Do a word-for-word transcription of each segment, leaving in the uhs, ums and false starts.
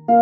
Ka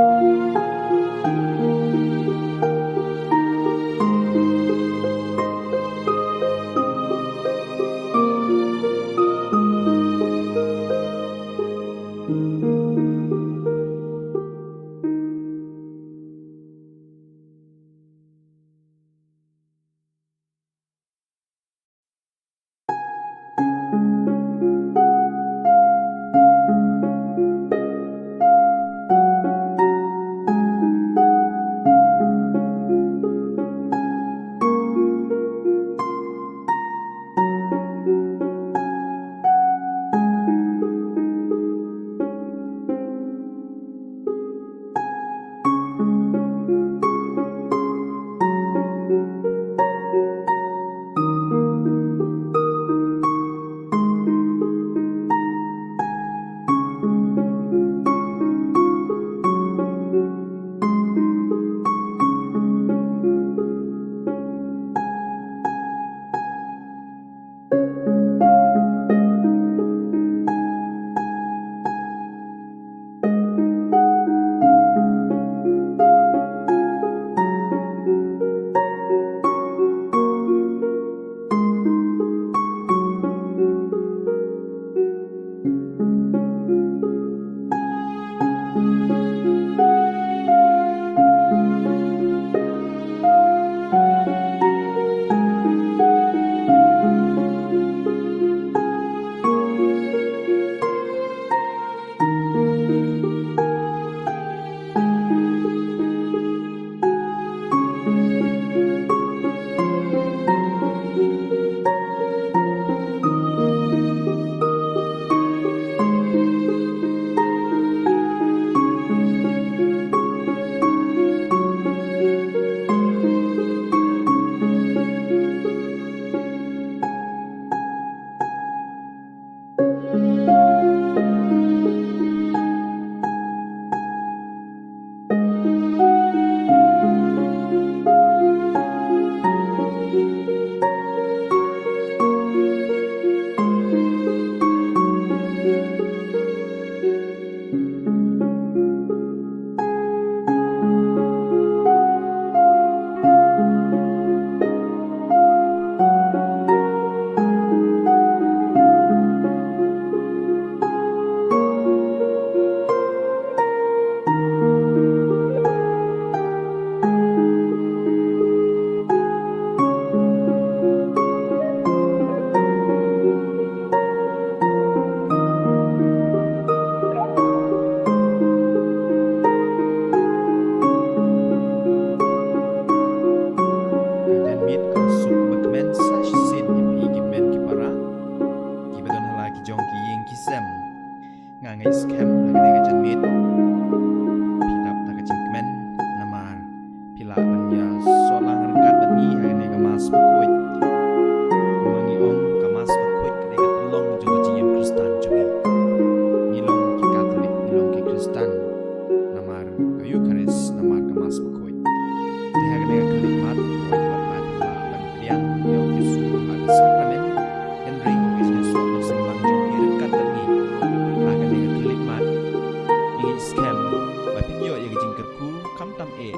janmiet ka suk ba kmen sa shisien ïa phi ki hynmen ki para kiba don ha la ki jong ki ïing ki sem. Nga ngeit skhem ha kane ka janmiet phi dap da ka jingkmen namar phi lah ban ïasoh lang ryngkat bad ngi ha kane ka Mass bakhuid. Kumba ngi ong, ka Mass bakhuid ka dei ka tyllong jong ka jingim Khristan jong ngi. Ngi long ki Katholik, ngi long ki Khristan namar ka Eukharist, namar ka Mass bakhuid. Te ha kane ka khyllipmat, wat la phi lah ban pdiang ïa U Jisu ha ka sakramen, hynrei ka jingïasoh sngewbha jong ngi ryngkat bad ngi ha kane ka khyllipmat. Ngi ngeit skhem ba phin ïoh ïa ka jingkyrkhu khamtam eh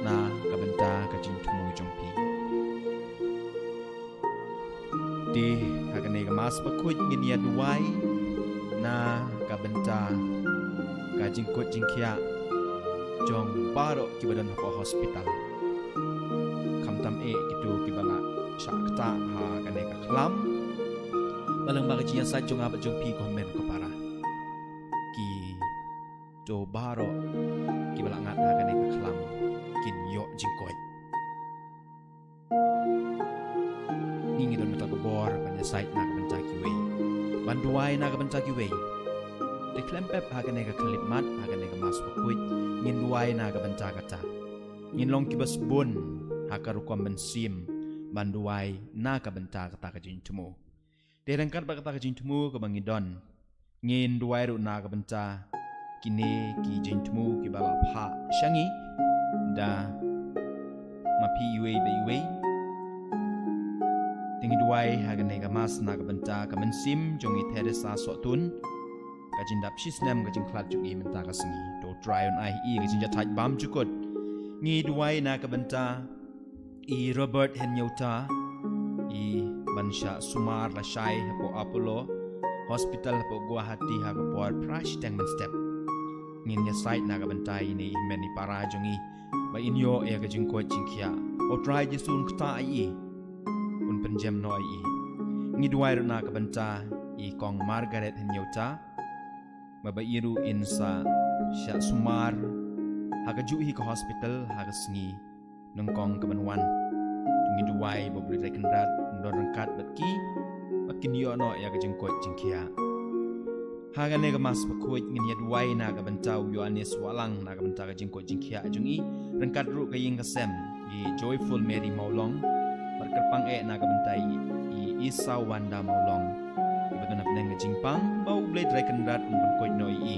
na ka bynta ka jingthmu jong phi. Te ha kane ka Mass bakhuid ngin ïa duwai na ka bynta ka jingkoit jingkhiah jong baroh kiba don hapoh hospital. Khamtam eh kito kiba la shah ktah ha kane ka khlam. Ba lyngba ka jingïasaid jong nga bad jong phi ko hynmen ko para, kito baroh kiba la ngat ha kane ka khlam kin ïoh jingkoit. Ngi ngi don mynta ka bor ban ïasaid na ka bynta kiwei, ban duwai na ka bynta kiwei. Te khlem pep ha kane ka khyllipmat, ha kane ka Mass bakhuid, ngin duwai na ka bynta kata. Ngin long kiba sbun ha ka rukom mynsiem ban duwai na ka bynta kata ka jingthmu. Te ryngkat bad kata ka jingthmu kaba ngi don, ngin duwai ruh na ka bynta kine ki jingthmu kiba la phah sha ngi da ma phi iwei pa iwei. Te ngi duwai ha kane ka Mass na ka bynta ka mynsiem jong i Theresa Sohtun, ka jingdap shisnem ka jingkhlad jong i mynta ka sngi. To Trai un ai i ka jingjahthait bymjukut. Ngi duwai na ka bynta i Robert Hynñiewta, i ban shah sumar lashai hapoh Apollo Hospital hapoh Guwahati ha ka por phra shiteng mynstep. Ngin ïasaid na ka bynta ine i hynmen i para jong i ba in ïoh ïa ka jingkoit jingkhiah. O Trai Jisu, un ktah ïa i, un pynjem noh ïa i. Ngi duwai ruh na ka bynta i Kong Margaret Hynñiewta, ba ba i ruh in sa shah sumar ha kajuh hi ka hospital ha ka sngi nyngkong kaban wan. Ngi duwai ba U Blei Trai Kynrad un don ryngkat bad ki, ba kin ïoh noh ïa ka jingkoit jingkhiah. Ha kane ka Mass Bakhuid ngin ïa duwai na ka bynta u Ïoannis Wahlang na ka bynta ka jingkoit jingkhiah jong i, ryngkat ruh ka ïing ka sem, i Joyful Mary Mawlong, bad kyrpang eh na ka bynta i, i Isawanda Mawlong, i ba don hapdeng ka jingpang, ba U Blei Trai Kynrad un pynkoit noh ïa i.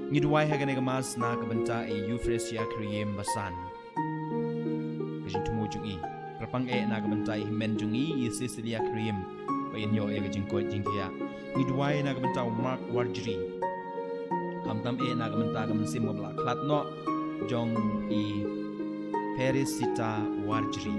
Ngi duwai ha kane ka Mass na ka bynta i Euphrasia Khyrïem Basan, ka jingthmu jong i. Kyrpang eh na ka bynta i hynmen jong i, i Cecilia Khyrïem, ba in ïoh ïa ka jingkoit jingkhiah. Ngi duwai na ka bynta u Mark Warjri. Khamtam eh na ka bynta ka mynsiem ba la khlad noh jong i Ferisita Warjri.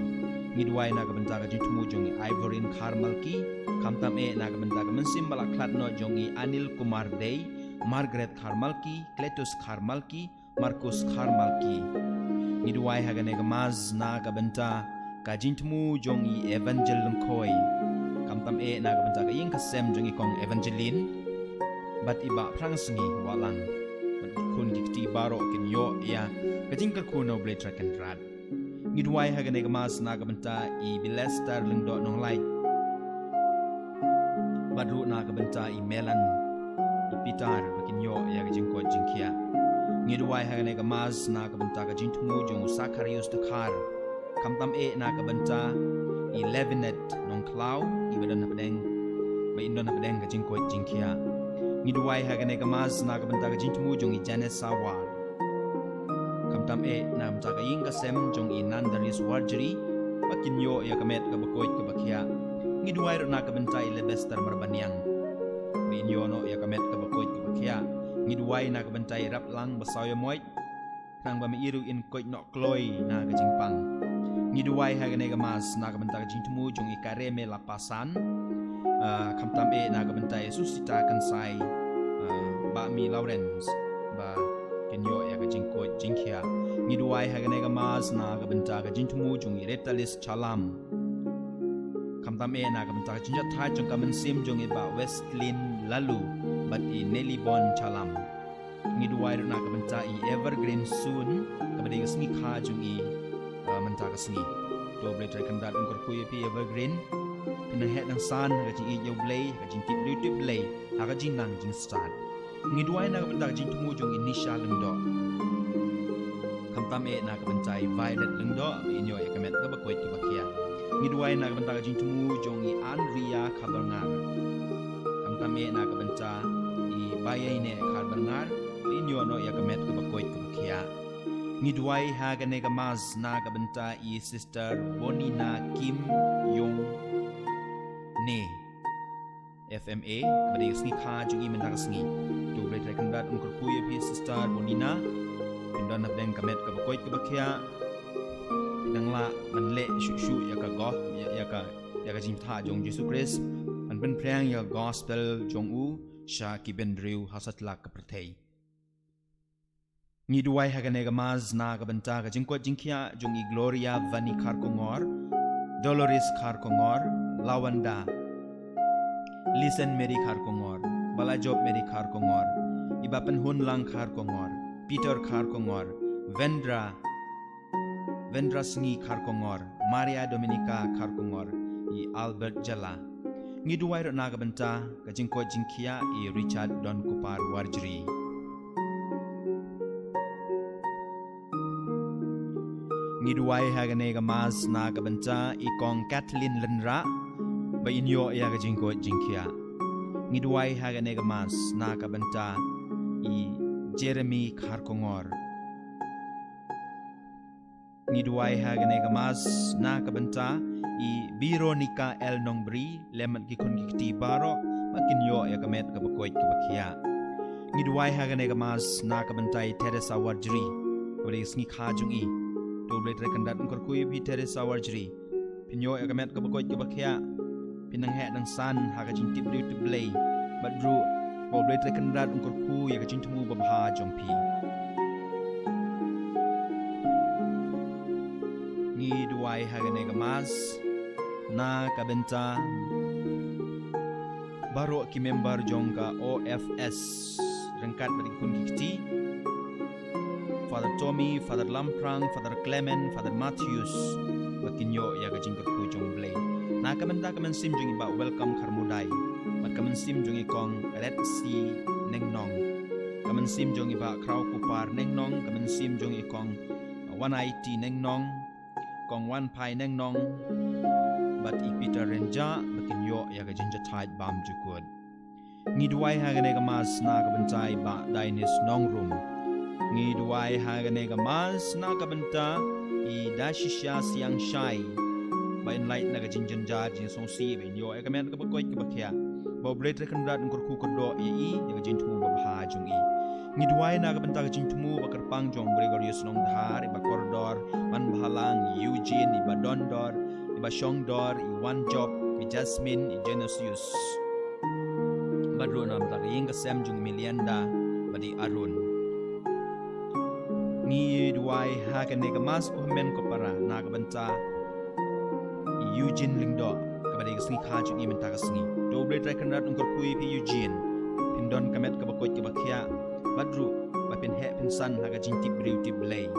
Ngi duwai na ka bynta ka jingthmu jong i Ivorin Kharmalki. Khamtam eh na ka bynta ka mynsiem ba la khlad noh jong i Anil Kumar Dey, Margaret Kharmalki, Cletus Kharmalki, Markus Kharmalki. Ngi duwai ha kane ka Mass na ka bynta ka jingthmu jong i Evangel Lyngkhoi. Khamtam eh na ka bynta ka ïing ka sem jong i Kong Evangeline, bad i Bah Phrangsngi Wahlang, bad ki khun ki kti baroh kin ïoh ïa ka jingkyrkhu na U Blei Trai Kynrad. Ngi duwai ha kane ka Mass na ka bynta i Bilester Lyngdoh Nonglait, bad ruh na ka bynta i Melan, i Pitar, ba kin ïoh ïa ka jingkoit jingkhiah. Ngi duwai ha kane ka Mass na ka bynta ka jingthmu jong u Sakarius Dkhar. Khamtam eh na ka bynta i Levinet Nongkhlaw, i ba don hapdeng, ba in don hapdeng ka jingkoit jingkhiah. Ngi duwai ha kane ka Mass na ka bynta ka jingthmu jong i Janet Sawar. Khamtam eh na ka bynta ka ïing ka sem jong i Nandaris Warjri, ba kin ïoh ïa ka met kaba koit kaba khiah. Ngi duwai ruh na ka bynta i Lebester Marbaniang, ba in ïoh noh ïa ka met kaba koit kaba khiah. Ngi duwai na ka bynta i Raplang Basawïamoit, khnang ba ma i ruh in koit noh kloi na ka jingpang. Ngi duwai ha kane ka Mass na ka bynta ka jingthmu jong i Kareme Lapasan. Ah, khamtam eh na ka bynta i Susita Kynsai, ah, Bah Mi Lawrence, ba kin ïoh ïa ka jingkoit jingkhiah. Ngi duwai ha kane ka Mass na ka bynta ka jingthmu jong i Retalis Chalam. Khamtam eh na ka bynta ka jingjahthait jong ka mynsiem jong i Bah Westlin Lalu bad i Nelibon Chalam. Ngi duwai ruh na ka bynta i Evergreen Sun, kaba dei ka sngi kha jong i, ah, mynta ka sngi. To U Blei Trai Kynrad un kyrkhu ïa phi Evergreen. Phin nang heh nang san ha ka jingïeit ïa U Blei, ha ka jingtip briew tip Blei, ha ka jingnang jingstad. Ngi duwai na ka bynta ka jingthmu jong i Nisha Lyngdoh. Khamtam eh na ka bynta i Violet Lyngdoh, ba in ïoh ïa ka met kaba koit kaba khiah. Ngi duwai na ka bynta ka jingthmu jong i Andrea Kharbarngar. Khamtam eh na ka bynta i Bayaineh Kharbarngar, ba in ïoh noh ïa ka met kaba koit kaba khiah. Ngi duwai ha kane ka Mass na ka bynta i Sister Bonina Kim Yong Ne, F M A, kaba dei ka sngi kha jong i mynta ka sngi. To U Blei Trai Kynrad un kyrkhu ïa phi Sister Bonina. Phin don hapdeng ka met kaba koit kaba khiah. Phin nang lah ban leh shuh shuh ïa ka goh, ïa, ïa ka, ïa ka jingtha jong Jisu Khrist. Ban pynphriang ïa ka gospel jong u sha ki bynriew ha satlak ka pyrthei. Ngi duwai ha kane ka Mass na ka bynta ka jingkoit jingkhiah jong i Gloria Vani Kharkongor, Dolores Kharkongor, Lawanda, Lisen Mary Kharkongor, Balajob Mary Kharkongor, i Bah Pynhunlang Kharkongor, Peter Kharkongor, Vendra, Vendra Sngi Kharkongor, Maria Dominica Kharkongor, i Albert Jala. Ngi duwai ruh na ka bynta ka jingkoit jingkhiah i Richard Donkupar Warjri. Ngi duwai ha kane ka Mass na ka bynta i Kong Kathleen Lynrah, ba in ïoh ïa ka jingkoit jingkhiah. Ngi duwai ha kane ka Mass na ka bynta i Jeremy Kharkongor. Ngi duwai ha kane ka Mass na ka bynta i Veronica L Nongbri, lem bad ki khun ki kti baroh, ba kin ïoh ïa ka met kaba koit kaba khiah. Ngi duwai ha kane ka Mass na ka bynta i Teresa Warjri, kaba dei ka sngi kha jong i. To U Blei Trai Kynrad un kyrkhu ïa phi Teresa Warjri. Phin ïoh ïa ka met kaba koit kaba khiah. Phin nang heh nang san ha ka jingtip briew tip Blei. Bad ruh ba U Blei Trai Kynrad un kyrkhu ïa ka jingthmu babha jong phi. Ngi duwai ha kane ka Mass na ka bynta baroh ki member jong ka O F S, ryngkat bad ki khun ki kti, Father Tommy, Father Lamphrang, Father Clement, Father Matthews, ba kin ïoh ïa ka jingkyrkhu jong U Blei. Na ka bynta ka mynsiem jong i Bah Welcome Kharmudai, bad ka mynsiem jong i Kong Red Sea Nengnong, ka mynsiem jong i Bah Kraw Kupar Nengnong, ka mynsiem jong i Kong Wan Aiti Nengnong, Kong Wan Phai Nengnong, bad i Peter Rynjah, ba kin ïoh ïa ka jingjahthait bymjukut. Ngi duwai ha kane ka Mass na ka bynta i Bah Dainis Nongrum. Ngi duwai ha kane ka Mass na ka bynta i Dashisha Siang Shai, ba in lait na ka jingjynjar jingsngewsih, ba in ïoh ïa ka met kaba koit kaba khiah. Ba U Blei Trai Kynrad un kyrkhu kyrdoh ïa i ïa ka jingthmu babha jong i. Ngi duwai na ka bynta ka jingthmu ba kyrpang jong Gregorius Nongdhar, i Bah Kordor, Man Bhalang, i Eugene, i Bah Dondor, i Bah Shongdor, i Wan Job, i Jasmine, i Genosius. Bad ruh na ka bynta ka ïing ka sem jong i Melianda bad i Arun. Ngi duwai ha kane ka Mass ko hynmen ko para na ka bynta i Eugene Lyngdoh, kaba dei ka sngi kha jong i mynta ka sngi. To U Blei Trai Kynrad un kyrkhu ïa phi Eugene. Phin don ka met kaba koit kaba khiah. Bad ruh ba phin heh phin san ha ka jingtip briew tip Blei.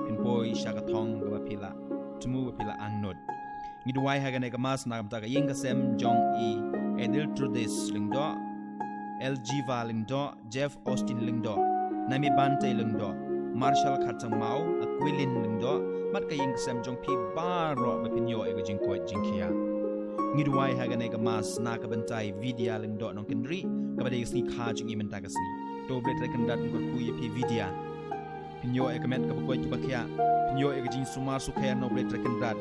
Phin poi sha ka thong kaba phi la thmu, ba phi la angnud. Ngi duwai ha kane ka Mass na ka bynta ka ïing ka sem jong i Ediltrudis Lyngdoh, Eljiva Lyngdoh, Jeff Austin Lyngdoh, Nami Bante Lyngdoh, Marshall Khartangmau, Aquilin Lyngdoh, bad ka ïing ka sem jong phi baroh, ba phin ïoh ïa ka jingkoit jingkhiah. Ngi duwai ha kane ka Mass na ka bynta i Vidya Lyngdoh Nongkynrih, kaba dei ka sngi kha jong i mynta ka sngi. To U Blei Trai Kynrad un kyrkhu ïa phi Vidya. Phin ïoh ïa ka met kaba koit kaba khiah. Phin ïoh ïa ka jingsumar sukher na U Blei Trai Kynrad.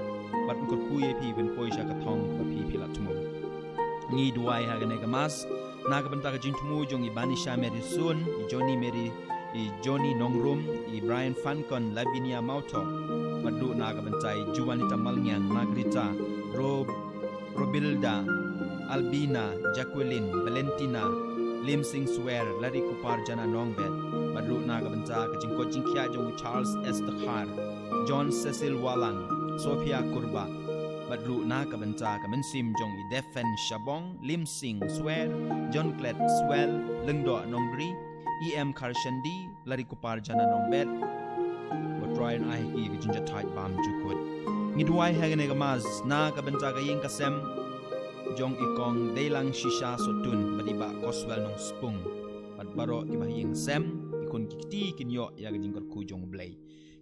Bad un kyrkhu ïa phi ban poi sha ka thong kaba phi phi la thmu. Ngi duwai ha kane ka Mass na ka bynta ka jingthmu jong i Banisha Mary Sun, i Johnny Mary, i Johnny Nongrum, i Brian Fankon, Lavinia Mawthoh. Bad ruh na ka bynta i Juanita Malngiang, Margarita, Rob Robilda, Albina, Jacqueline, Valentina, Lim Sing Swer, Larry Kupar Jana Nongbet, bad ruh na ka bynta ka jingkoit jingkhiah jong u Charles S Dkhar, John Cecil Walang, Sophia Kurba, bad ruh na ka bynta ka mynsiem jong i Defen Shabong, Lim Sing Swer, John Klet Swell, Lyngdoh Nongri, E M Kharshandi, Larry Kupar Jana Nongbet. Ba U Trai un ai ha ki ka jingjahthait bymjukut. Ngi duwai ha kane ka Mass na ka bynta ka ïing ka sem jong i Kong Deilang Shisha Sotun, bad i Bah Coswell Nongspung. Bad baroh kiba ha ïing sem, ki khun ki kti kin ïoh ïa ka jingkyrkhu jong U Blei.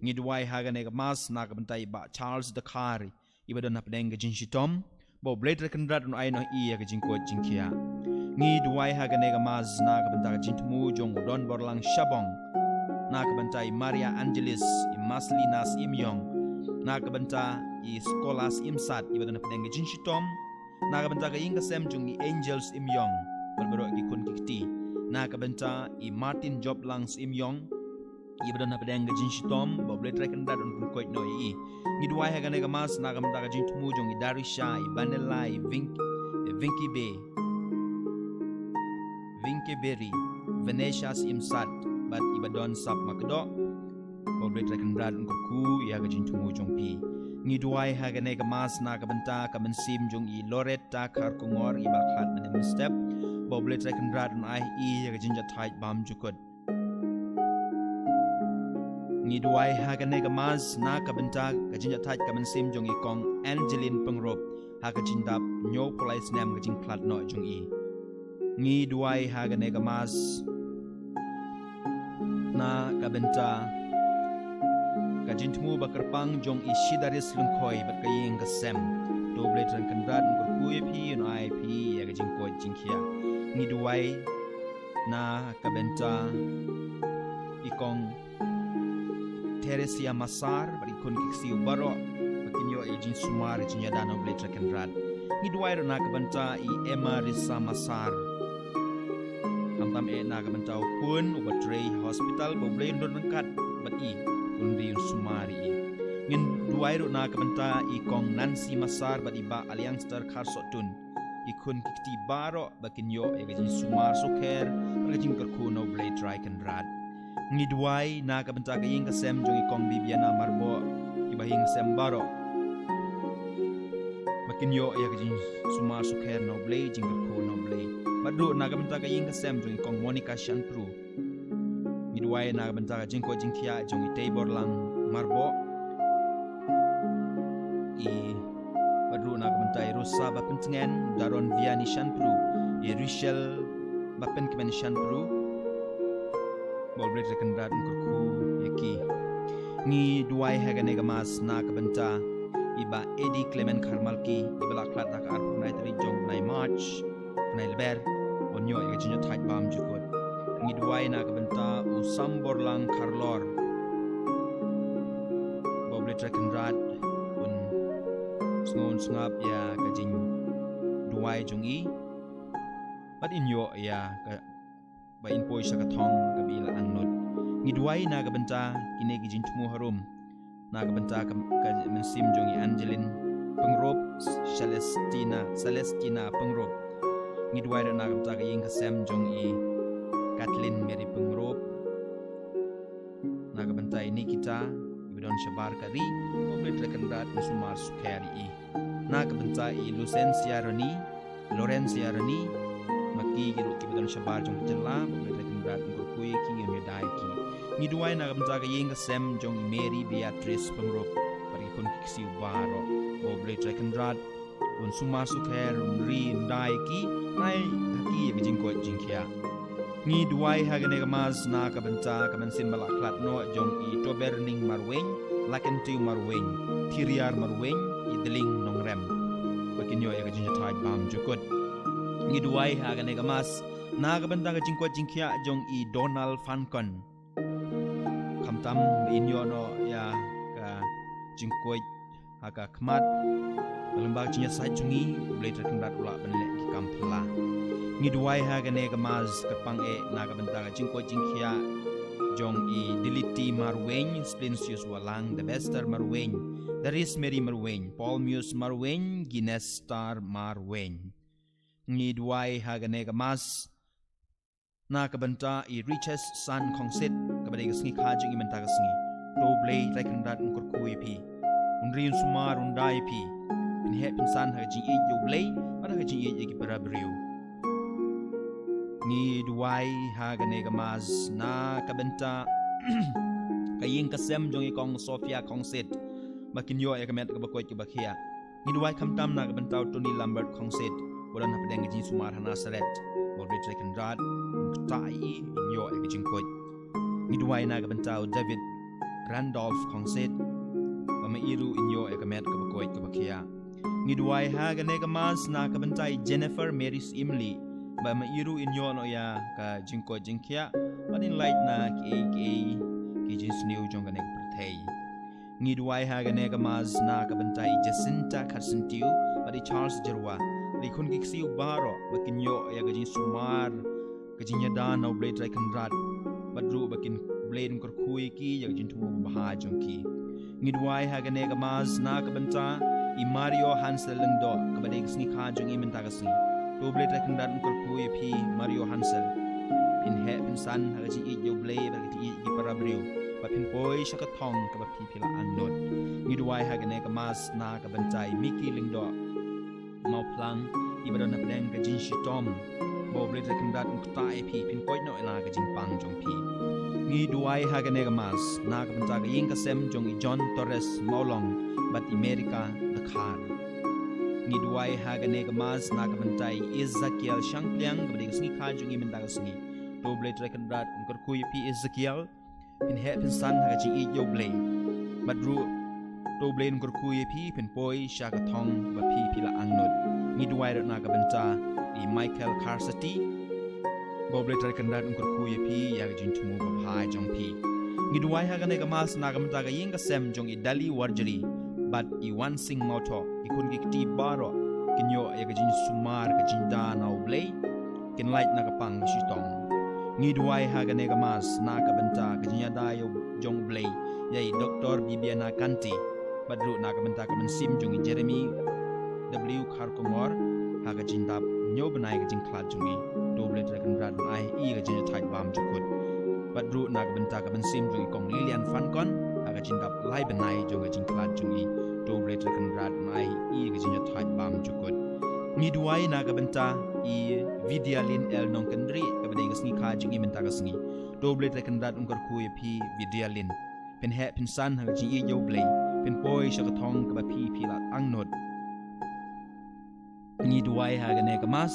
Ngi duwai ha kane ka Mass na ka bynta i Bah Charles Dkhar, iba don hapdeng ka jingshitom, ba U Blei Trai Kynrad un ai noh ïa i ïa ka jingkoit jingkhiah. Ngi duwai ha kane ka Mass na ka bynta ka jingthmu jong u Donborlang Shabong, na ka bynta i Maria Angelis, i Marcelina Syiemiong, na ka bynta i Skolas Imsat, iba don hapdeng ka jingshitom, na ka bynta ka ïing ka sem jong i Angel Syiemiong, bad baroh ki khun ki kti, na ka bynta i Martin Joplang Syiemiong, iba don hapdeng ka jingshitom, ba U Blei Trai Kynrad un pynkoit noh ïa i. Ngi duwai ha kane ka Mass na ka bynta ka jingthmu jong i Darisha, i Vanilla, i Vink, i Vinky Bay, Vinky Berry, Vanessa Syiemsat, bad iba don sap makdoh, ba U Blei Trai Kynrad un kyrkhu ïa ka jingthmu jong phi. Ngi duwai ha kane ka Mass na ka bynta ka mynsiem jong i Loretta Kharkongor, iba khlad mynne mynstep, ba U Blei Trai Kynrad un ai ha i ïa ka jingjahthait bymjukut. Ngi duwai ha kane ka Mass na ka bynta ka jingjahthait ka mynsiem jong i Kong Angeline Pyngrope, ha ka jingdap hynñiewphew lai snem ka jingkhlad noh jong i. Ngi duwai ha kane ka Mass na ka bynta ka jingthmu ba kyrpang jong i Shidaris Lyngkhoi bad ka ïing ka sem. To U Blei Trai Kynrad un kyrkhu ïa phi, un ai ha phi ïa ka jingkoit jingkhiah. Ngi duwai na ka bynta i Kong Theresia Masar bad ki khun ki ksiew baroh, ba kin ïoh ïa ka jingsumar, ïa ka jingïada na U Blei Trai Kynrad. Ngi duwai ruh na ka bynta i Emma Risa Masar, ha Tam eh na ka bynta u khun uba trei ha hospital, ba U Blei un don ryngkat bad i, un ri un sumar ïa i. Ngin duwai ruh na ka bynta i Kong Nancy Massar bad i Bah Aliangster Kharsohtun, ki khun ki kti baroh, ba kin ïoh ïa ka jingsumar sukher bad ka jingkyrkhu na U Blei Trai Kynrad. Ngi duwai na ka bynta ka ïing ka sem jong i Kong Bibiana Marboh, kiba ha ïing ka sem baroh, ba kin ïoh ïa ka jingsumar sukher na U Blei, jingkyrkhu na U Blei. Bad ruh na ka bynta ka ïing ka sem jong i Kong Monica Shanpru. Ngi duwai na ka bynta ka jingkoit jingkhiah jong i Teiborlang Marboh, i, bad ruh na ka bynta i Rosa Bapyntngen, Daron Viani Shanpru, i Rachel Bapynkmen Shanpru, ba U Blei Trai Kynrad un kyrkhu ïa ki. Ngi duwai ha kane ka Mass na ka bynta i Bah Eddie Clement Kharmalki, iba la khlad ha ka arphew khyndai tarik jong u bnai March, bnai Lber, un ïoh ïa ka jingïathait bymjukut. Ngi duwai na ka bynta u Samborlang Kharlor, ba U Blei Trai Kynrad un sngew un sngap ïa ka jingduwai jong i, bad in ïoh ïa ka, ba in poi sha ka thong kaba i la angnud. Ngi duwai na ka bynta kine ki jingthmu harum, na ka bynta ka, ka mynsiem jong i Angeline Pyngrope, Celestina, Celestina Pyngrope. Ngi duwai ruh na ka bynta ka ïing ka sem jong i Kathleen Mary Pyngrope, na ka bynta i Nikita, iba don shabar ka ri, ba U Blei Trai Kynrad un sumar sukher ïa i. Na ka bynta i Lucencia Rani, Lorencia Rani, ma ki ki ruh kiba don shabar jong ka jylla, ba U Blei Trai Kynrad un kyrkhu ïa ki, un ïada ïa ki. Ngi duwai na ka bynta ka ïing ka sem jong i Mary Beatrice Pyngrope, bad ki khun ki ksiew baroh, ba U Blei Trai Kynrad un sumar sukher, un ri, un da ïa ki, nai ha ki ïa ka jingkoit jingkhiah. Ngi duwai ha kane ka Mass na ka bynta ka mynsiem ba la khlad noh jong i Toberning Marwein, Lakentiew Marwein, Thiriar Marwein, i Dling Nongrem, ba kin ïoh ïa ka jingïathait bymjukut. Ngi duwai ha kane ka Mass na ka bynta ka jingkoit jingkhiah jong i Donald Fankon. Khamtam ba in ïoh noh ïa ka jingkoit ha ka khmat, ba lyngba ka jingïasaid jong i, U Blei Trai Kynrad u lah ban leh ki kam phylla. Ngi duwai ha kane ka Mass kyrpang eh na ka bynta ka jingkoit jingkhiah jong i Diliti Marwein, Splinsius Walang, Debester Marwein, Daris Mary Marwein, Paul Muse Marwein, Guinness Star Marwein. Ngi duwai ha kane ka Mass na ka bynta i Riches San Khongsit, kaba dei ka sngi kha jong i mynta ka sngi. To U Blei Trai Kynrad un kyrkhu ïa phi, un ri un sumar, un da ïa phi, phin heh phin san ha ka jingïeit ïa U Blei bad ha ka jingïeit ïa ki para briew. Ngi duwai ha kane ka Mass na ka bynta ka ïing ka sem jong i Kong Sophia Khongsit, ba kin ïoh ïa ka met kaba koit kaba khiah. Ngi duwai khamtam na ka bynta u Tony Lambert Khongsit, ba don hapdeng ka jingsumar ha Nasareth, ba U Blei Trai Kynrad un ktah ïa i, in ïoh ïa ka jingkoit. Ngi duwai na ka bynta u David Randolph Khongsit, ba ma i ruh in ïoh ïa ka met kaba koit kaba khiah. Ngi duwai ha kane ka Mass na ka bynta i Jennifer Maris Imli, ba ma i ruh in ïoh noh ïa ka jingkoit jingkhiah, bad in lait na kiei kiei ki jingsniew jong kane ka pyrthei. Ngi duwai ha kane ka Mass na ka bynta i Jacinta Kharsyntiu bad i Charles Jyrwa, bad ki khun ki ksiew baroh, ba kin ïoh ïa ka jingsumar, ka jingïada na U Blei Trai Kynrad, bad ruh ba kin, U Blei un kyrkhu ïa ki ïa ka jingthmu babha jong ki. Ngi duwai ha kane ka Mass na ka bynta i Mario Hansel Lyngdoh, kaba dei ka sngi kha jong i mynta ka sngi. To U Blei Trai Kynrad un kyrkhu ïa phi Mario Hansel, phin heh phin san ha ka jingïeit ïa U Blei bad ka jingïeit ïa ki para briew, bad phin poi sha ka thong kaba phi phi la angnud. Ngi duwai ha kane ka Mass na ka bynta i Miki Lyngdoh Mawphlang, iba don hapdeng ka jingshitom, ba U Blei Trai Kynrad un ktah ïa phi, phin koit noh ïa la ka jingpang jong phi. Ngi duwai ha kane ka Mass na ka bynta ka ïing ka sem jong i John Torres Mawlong bad i Merika Dkhar. Ngi duwai ha kane ka Mass na ka bynta i Ezekiel Shangpliang, kaba dei ka sngi kha jong i mynta ka sngi. To U Blei Trai Kynrad un kyrkhu ïa phi Ezekiel, phin heh phin san ha ka jingïeit ïa U Blei, bad ruh to U Blei un kyrkhu ïa phi, phin poi sha ka thong ba phi phi la angnud. Ngi duwai ruh na ka bynta i Michael Kharsati, ba U Blei Trai Kynrad un kyrkhu ïa phi ïa ka jingthmu babha jong phi. Ngi duwai ha kane ka Mass na ka bynta ka ïing ka sem jong i Dali Warjri bad i Wansing Mawthoh, ki khun ki kti baroh kin ïoh ïa ka jingsumar, ka jingda na U Blei, kin lait na ka pang ka shitom. Ngi duwai ha kane ka Mass na ka bynta ka jingïada jong U Blei ïa i Doktor Bibiana Kanti, bad ruh na ka bynta ka mynsiem jong i Jeremy W Kharkongor ha ka jingdap hynñiew bnai ka jingkhlad jong i. To U Blei Trai Kynrad un ai ïa i ka jingïathait bymjukut. Bad ruh na ka bynta ka mynsiem jong i Kong Lilian Fankon ha ka jingdap lai bnai jong ka jingkhlad jong i. To U Blei Trai Kynrad un ai ïa i ka jingïathait bymjukut. Ngi duwai na ka bynta i Vidialin L Nongkynrih, kaba dei ka sngi kha jong i mynta ka sngi. To U Blei Trai Kynrad un kyrkhu ïa phi Vidialin. Phin heh phin san ha ka jingïeit ïa U Blei, phin poi sha ka thong kaba phi phi la angnud. Ngi duwai ha kane ka Mass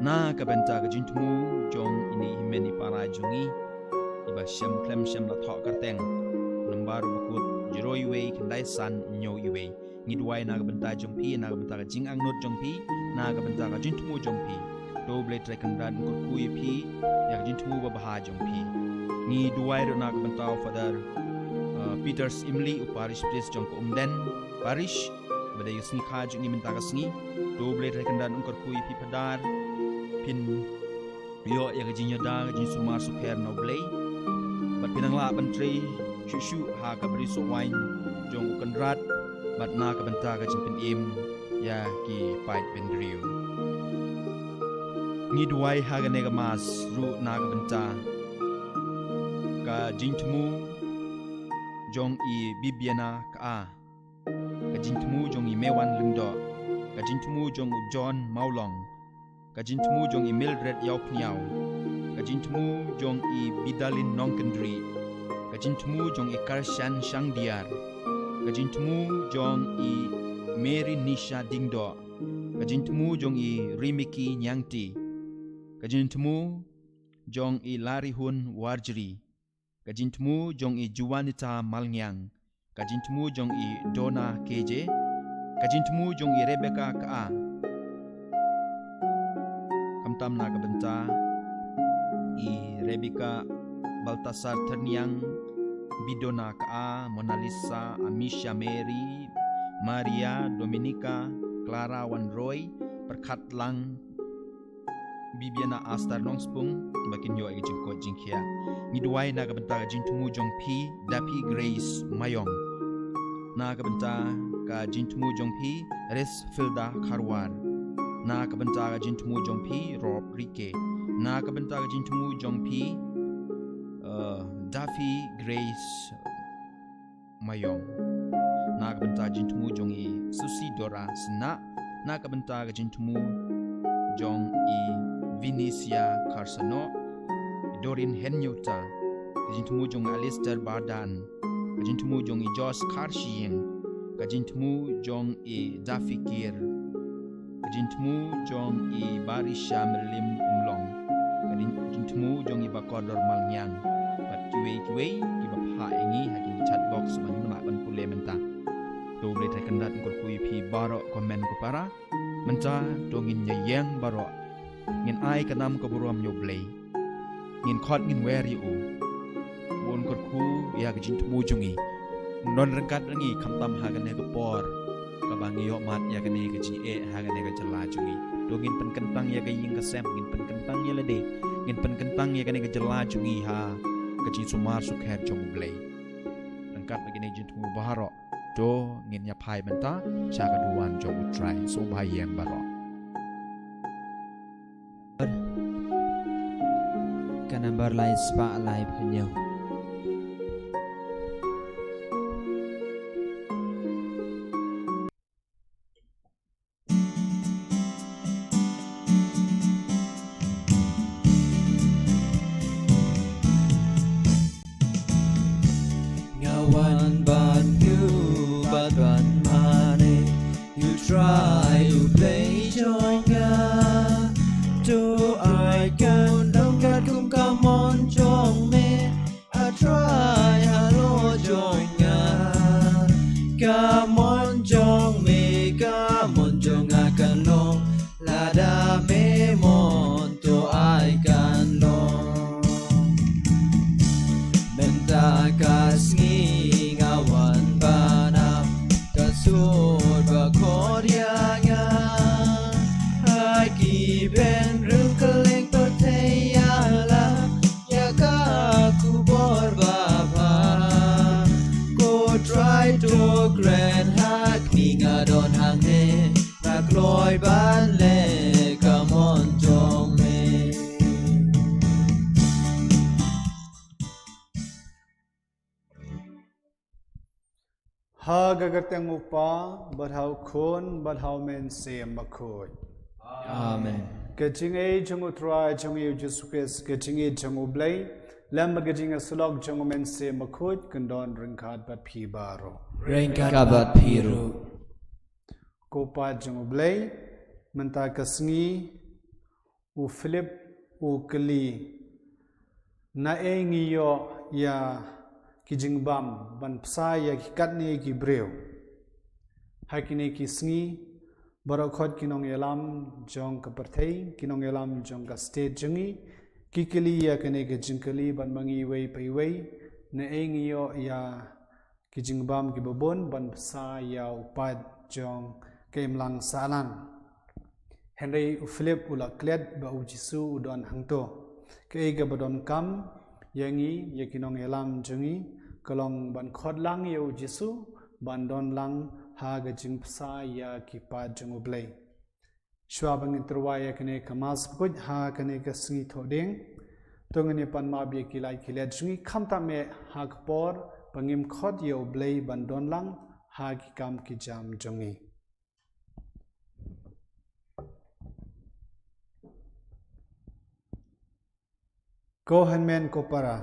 na ka bynta ka jingthmu jong ine i hynmen i para jong ngi, iba shem khlem shem la thoh kyrteng, nambar u bakut zero wei khyndai san hynñiew wei. Ngi duwai na ka bynta jong phi, na ka bynta ka jingangnud jong phi, na ka bynta ka jingthmu jong phi. To U Blei Trai Kynrad un kyrkhu ïa phi ïa ka jingthmu babha jong phi. Ngi duwai ruh na ka bynta u Father, uh, Peter Syiemlieh, u parish priest jong ka Umden Parish, ba dei ka sngi kha jong i mynta ka sngi. To U Blei Trai Kynrad un kyrkhu ïa phi Phadar, phin ïoh ïa ka jingïada, ka jingsumar sukher na U Blei. Bad phin nang lah ban trei shuh shuh ha ka bri sohwaiñ jong U Kynrad, bad na ka bynta ka jingpynim ïa ki paid bynriew. Ngi duwai ha kane ka Mass ruh na ka bynta ka jingthmu jong i Bibiana Ka, ka jingthmu jong i Mewan Lyngdoh, ka jingthmu jong u John Mawlong, ka jingthmu jong i Mildred Ïawphniaw, ka jingthmu jong i Bidalin Nongkynrih, ka jingthmu jong i Karshan Shangdiar, ka jingthmu jong i Mary Nisha Diengdoh, ka jingthmu jong i Rimiki Ñiangti, ka jingthmu jong i Larihun Warjri, ka jingthmu jong i Juanita Malngiang, ka jingthmu jong i Donna K J, ka jingthmu jong i Rebecca Ka. Khamtam na ka bynta i Rebecca Baltasar Tyrniang, Bidona Ka, Mona Lisa, Amisha Mary, Maria, Dominica, Clara Wanroi, Pyrkhat Lang, Bibiana Astar Nongspung, ba kin ïoh ïa ka jingkoit jingkhiah. Ngi duwai na ka bynta ka jingthmu jong phi Dapi Grace Mayong, na ka bynta ka jingthmu jong phi Resfilda Kharwar, na ka bynta ka jingthmu jong phi Rob Rike, na ka bynta ka jingthmu jong phi, eh, Dapi Grace Mayong, na ka bynta ka jingthmu jong i Susi Dora Sna, na ka bynta ka jingthmu jong i Vinisia Kharsano, i Dorin Henyuta, ka jingthmu jong i Alistair Bardan, ka jingthmu jong i Josh Kharshiing, ka jingthmu jong i Dafikir, ka jingthmu jong i Barisha Myllim Umlong, ka jing-, jingthmu jong i Bakordor Malngiang, bad kiwei kiwei kiba phah ïa ngi ha ki chat box ba ngim lah ban pule mynta. To U Blei Trai Kynrad un kyrkhu ïa phi baroh ko hynmen ko para. Mynta to ngin ïeng baroh, ngin ai ka nam ka burom ïa U Blei. Ngin khot ngin wer ïa u, un kyrkhu ïa ka jingthmu jong ngi. Don ryngkat ngi khamtam ha kane ka por kaba ngi ïoh mad ïa kane ka jingeh ha kane ka jylla jong ngi. To ngin pynkyntang ïa ka ïing ka sem, ngin pynkyntang ïa lade, ngin pynkyntang ïa kane ka jylla jong ngi ha ka jingsumar sukher jong U Blei. Ryngkat na kine ki jingthmu baroh, to ngin ïa phai mynta sha ka duwan jong U Trai. Sngewbha ïeng baroh. Ka number lai spah lai phew hynñiew. Nga wan bad u bad ban mane, U Trai U Blei jong nga. To ai kan dong kat kum ka mon jong me, A Trai halor jong nga. Ka mon jong me, ka mon jong nga kan long, lada me mon to ai kan long. Mynta ka sngi nga wan ban ap ka sur ba khot ïa nga. Ha ki bynriew kylleng pyrthei ïa la Ha ka kyrteng u Kpa, bad ha u Khun, bad ha u Mynsiem Bakhuid. Amen. Ka jingïeit jong u Trai jong ngi u Jisu Khrist, ka jingïeit jong u Blei, lem bad ka jingïasyllok jong u Mynsiem Bakhuid, kan don ryngkat bad phi baroh. Ryngkat bad phi ruh. Ko Kpa jong u Blei, mynta ka sngi, u Philip u kylli, naei ngi ïoh ïa ki jingbam ban bsa ïa ki katne ki briew. Ha kine ki sngi, baroh khoit ki nongïalam jong ka pyrthei, ki nongïalam jong ka state jong ngi, ki kylli ïa kane ka jingkylli ban ma ngi iwei pa iwei, naei ngi ïoh ïa ki jingbam kiba bun ban bsa ïa u paid jong ka imlang sahlang. Hynrei u Philip u la klet ba u Jisu u don hangto. Kaei kaba donkam ïa ngi, ïa ki nongïalam jong ngi, ka long ban khot lang ïa u Jisu, ban don lang ha ka jingbsa ïa ki paid jong u Blei. Shuwa ba ngin tyrwa ïa kane ka Mass bakhuid ha kane ka sngi Thohdieng, to ngin ïa pan map ïa ki lait ki let jong ngi, khamtam eh ha ka por ba ngim khot ïa u Blei ban don lang ha ki kam ki jam jong ngi. Ko hynmen ko para,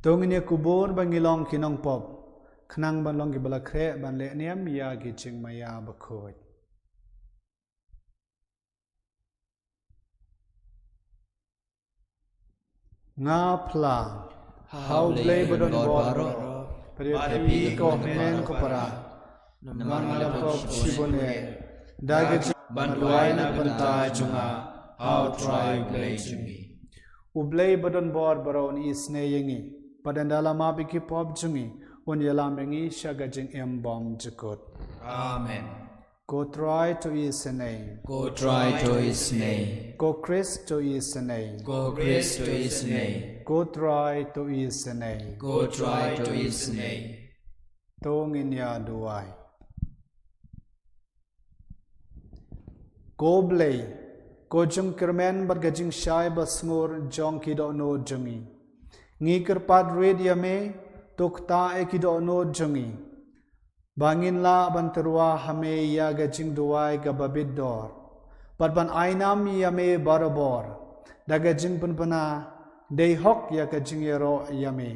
to ngin ïa kubur ba ngi long ki nongpop, khnang ban long kiba la khreh ban leh niam ïa ki jingmaïa bakhuid. Nga phla ha u Blei ba don bor baroh, bad ïa phi ko hynmen ko para, namar nga la pop shibun eh da ka jingwan duwai na ka bynta jong nga ha u Trai u Blei jong ngi. U Blei ba don bor baroh un isynei ïa ngi, bad ynda la map ïa ki pop jong ngi, un ïalam ïa ngi sha ka jingim bymjukut. Amen. Ko Trai to isynei. Ko Trai to isynei. Ko Khrist to isynei. Ko Khrist to isynei. Ko Trai to isynei. Ko Trai to isynei. To ngin ïa duwai. Ko Blei, ko jingkyrmen bad ka jingshai basngur jong ki dohnud jong ngi, ngi kyrpad rit ïa me, to ktah ïa ki dohnud jong ngi, ba ngin lah ban tyrwa ha me ïa ka jingduwai kaba bit dor, bad ban ai nam ïa me barabor da ka jingpynbna dei hok ïa ka jingïaroh ïa me.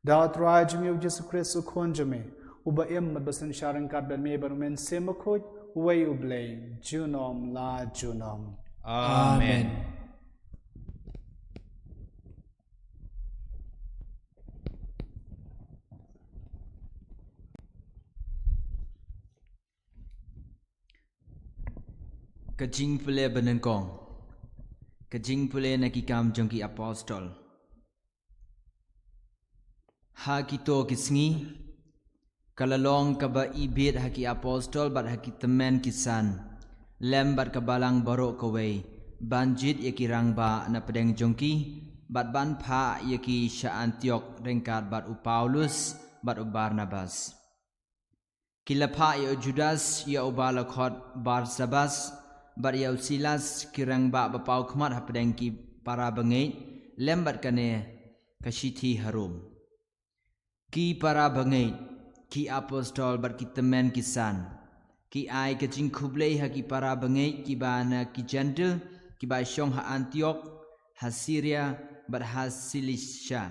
Da u Trai jong ngi u Jisu Khrist u Khun jong me, uba im bad ba synshar ryngkat bad me bad u Mynsiem Bakhuid, uwei u Blei, junom la junom. Amen. Ka jingpule banyngkong. Ka jingpule na ki kam jong ki apostol. Ha kito ki sngi, ka la long kaba ibit ha ki apostol bad ha ki tymmen ki san, lem bad ka balang baroh kawei, ban jied ïa ki rangbah na pdeng jong ki, bad ban phah ïa ki sha Antiok ryngkat bad u Paulus bad u Barnabas. Ki la phah ïa u Judas, ïa uba la khot Barsabas, bad ïa u Silas, ki rangbah ba paw khmat hapdeng ki para bangeit, lem bad kane ka shithi harum. Ki para bangeit, ki apostol bad ki tymmen ki san, ki ai ka jingkhublei ha ki para bangeit kiba na ki Jentil, kiba shong ha Antiok, ha Siria, bad ha Silisia.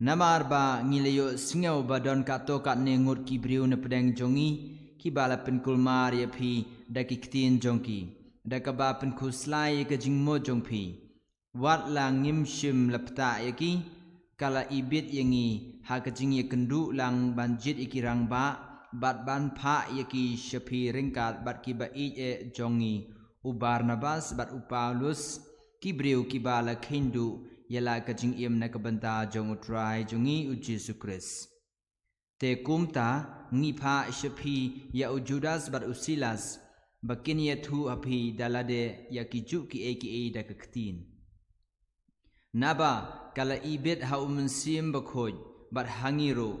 Namar ba ngi la ïohsngew ba don katto katne ngut ki briew na pdeng jong ngi, kiba la pynkulmar ïa phi da ki ktien jong ki, da kaba pynkhuslai ïa ka jingmut jong phi. Wat la ngim shym la ktah ïa ki, ka la ibit ïa ngi ha ka jingïakynduh lang ban jied ïa ki rangbah, bad ban phah ïa ki sha phi ryngkat bad kiba ïeit eh jong ngi, u Barnabas bad u Paulus, ki briew kiba la kheiñ duh ïa la ka jingim na ka bynta jong u Trai jong ngi u Jisu Khrist. Te kumta ngi phah sha phi ïa u Judas bad u Silas, ba kin ïathuh ha phi da lade ïa kijuh kiei kiei da ka ktien. Naba ka la ibit ha u Mynsiem Bakhuid bad ha ngi ruh,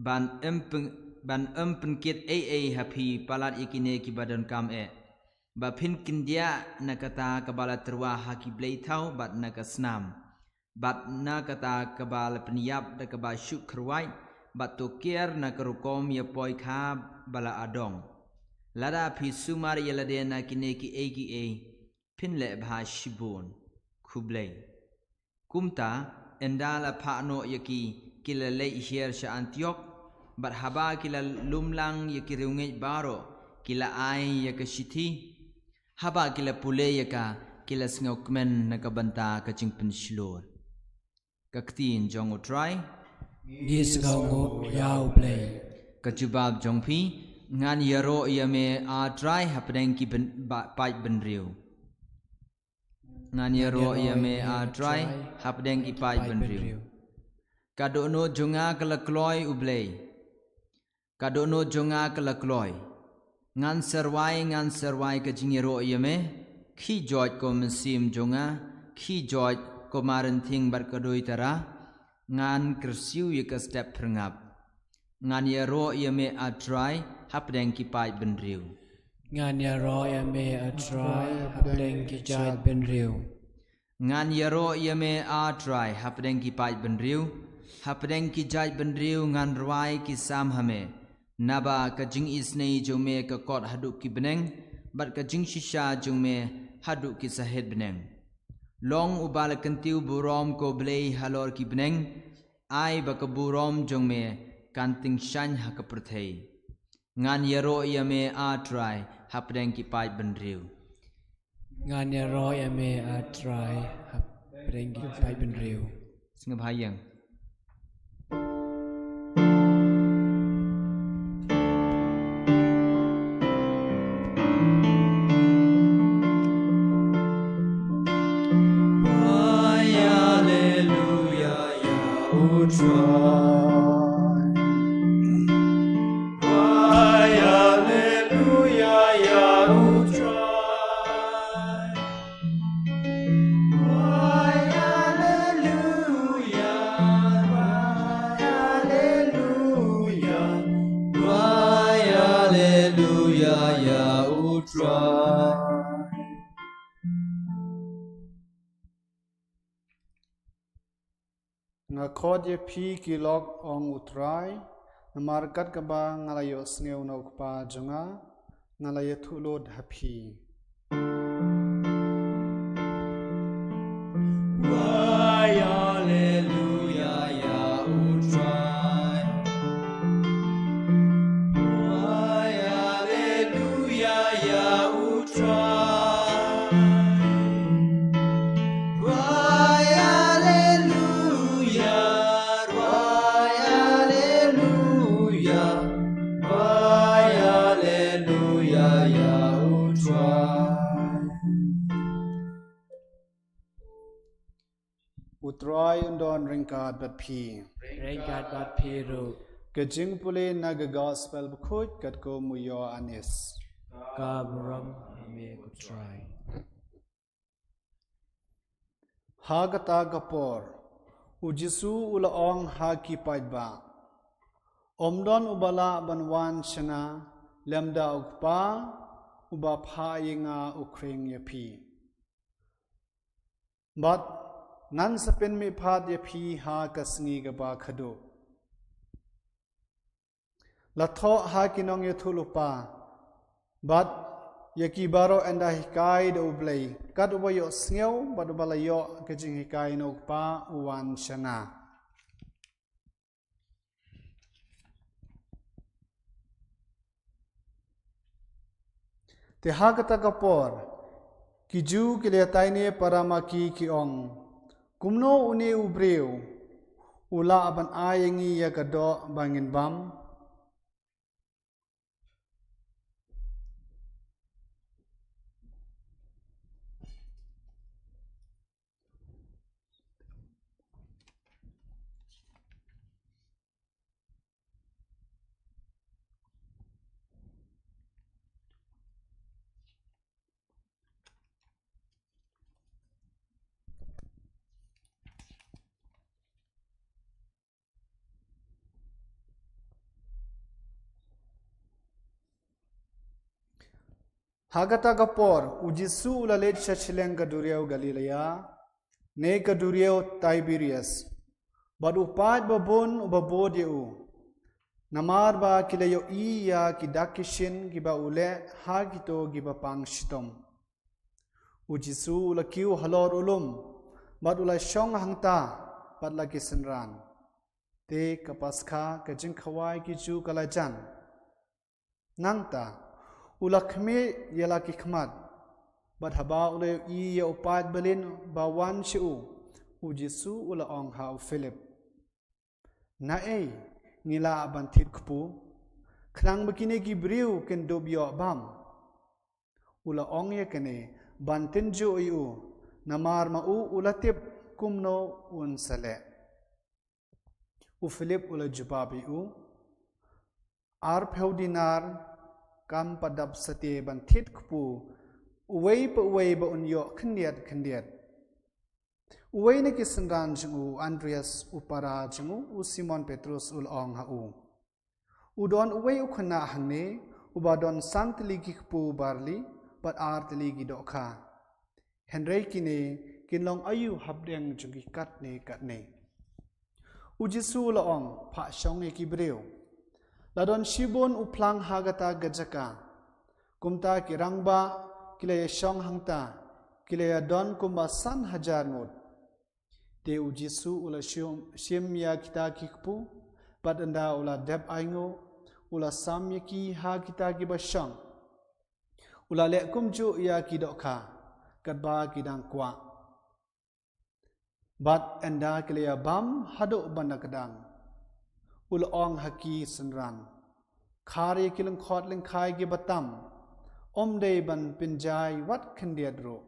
ban ym pyn-, ban ym pynkit ei ei ha phi palat ïa kine kiba donkam eh, ba phin kyndiah na kata kaba la tyrwa ha ki blei thaw bad na ka snam, bad na kata kaba la pynïap da kaba shu kyrwai, bad to kiar na ka rukom ïa poi kha ba la adong. Lada phi sumar ïa lade na kine kiei kiei, phin leh bha shibun. Khublei. Kumta, ynda la phah noh ïa ki, ki la leit hiar sha Antiok, bad haba ki la lumlang ïa ki riewngeit baroh, ki la ai ïa ka shithi. Haba ki la pule ïa ka, ki la sngewkmen na ka bynta ka jingpynshlur. Ka ktien jong U Trai. Ngi sngewbha ïa U Blei. Ka jubab jong phi, ngan ïaroh ïa me A Trai hapdeng ki byn-, ba-, paid bynriew. Ngan ïaroh ïa me A Trai hapdeng ki paid bynriew. Ka dohnud jong nga ka la kloi U Blei. Ka dohnud jong nga ka la kloi. Ngan sa rwai, ngan sa rwai ka jingïaroh ïa me. Khie joit ko mynsiem jong nga, khie joit ko marenthing bad ka doi tara. Ngan kyrsiew ïa ka step phyrngap. Ngan ïaroh ïa me A Trai hapdeng ki paid bynriew. Ngan ïaroh ïa me A Trai hapdeng ki jait bynriew. Ngan ïaroh ïa me A Trai hapdeng ki paid bynriew, hapdeng ki jait bynriew ngan rwai ki sam ha me. Naba ka jingisynei jong me ka kot haduh ki bneng, bad ka jingshisha jong me haduh ki sahit bneng. Long uba la kyntiew burom ko Blei halor ki bneng, ai ba ka burom jong me kan tyngshaiñ ha ka pyrthei. Ngan ïaroh ïa me A Trai hapdeng ki paid bynriew. Ngan ïaroh ïa me A Trai hapdeng ki paid bynriew. Sngewbha ïeng. Alleluia, ïa U Trai. Alleluia, ïa U Trai. Alleluia, alleluia, alleluia, ïa U Trai. Nga khot ïa phi ki lok, ong U Trai, namar kat kaba nga la ïohsngew na U Kpa jong nga, nga la ïathuh lut ha phi. Wai, alleluia, ïa U Trai. Wai, alleluia, ïa U Trai. Wai, alleluia, wai, alleluia, wai, alleluia, ïa U Trai. U Trai un don ryngkat bad phi. Ryngkat bad phi ruh. Ka jingpule na ka Gospel bakhuid katkum u Ïoannis. Ka burom ïa me ko Trai. Ha kata ka por, U Jisu u la ong ha ki paidbah, ym don uba lah ban wan sha nga lymda U Kpa uba phah ïa nga u khring ïa phi. Bad ngan sa pynmihpat ïa phi ha ka sngi kaba khatduh. La thoh ha ki nongïathuhlypa bad ïa ki baroh ynda hikai da U Blei, kat uba ïohsngew bad uba la ïoh ka jinghikai na U Kpa u wan sha nga. Te ha kata ka por, ki Jiw ki la ïatai ne para ma ki, ki ong, kumno une u briew u lah ban ai ïa ngi ïa ka doh ba ngin bam? Ha kata ka por, U Jisu u la leit sha shylleng ka duriaw Galilaia, ne ka duriaw Tiberias. Bad u paid babun uba bud ïa u. Namar ba ki la ïohi ïa ki dak ki shin kiba u leh ha kito kiba pang shitom. U Jisu u la kiew halor u lum, bad u la shong hangta bad la ki synran. Te ka Paskha, ka jingkhawai ki Jiw, ka la jan. Nangta u la khmih ïa la ki khmat, bad haba u la ïohi ïa u paid balit ba wan sha u, u Jisu u la ong ha u Philip, "Naei ngi lah ban thied kpu, khnang ba kine ki briew kin dup ïoh bam?" U la ong ïa kane ban tynjuh ïa u, namar ma u u la tip kumno un sa leh. U Philip u la jubab ïa u, "Arphew dinar kam pat dap satia ban thied kpu uwei pa uwei ba un ïoh khyndiat khyndiat." Uwei na ki synran jong u, u Andreas, u para jong u, u Simon Petrus, u la ong ha u, "U don uwei u khynnah hangne uba don san tylli ki kpu barli bad ar tylli ki dohkha. Hynrei kine kin long aïu hapdeng jong ki katne katne?" U Jisu u la ong, "Phah shong ïa ki briew." La don shibun u phlang ha kata ka jaka. Kumta ki rangbah ki la ïa shong hangta, ki la ïa don kumba san hajar ngut. Te u Jisu u la shim, shim ïa kita ki kpu, bad ynda u la dep ainguh, u la sam ïa ki ha kita kiba shong. U la leh kumjuh ïa ki dohkha, katba ki dang kwah. Bad ynda ki la ïa bam haduh ban da kdang, u la ong ha ki synran, "Khar ïa ki lyngkhot lyngkhai kiba tam, ym dei ban pynjai wat khyndiat ruh."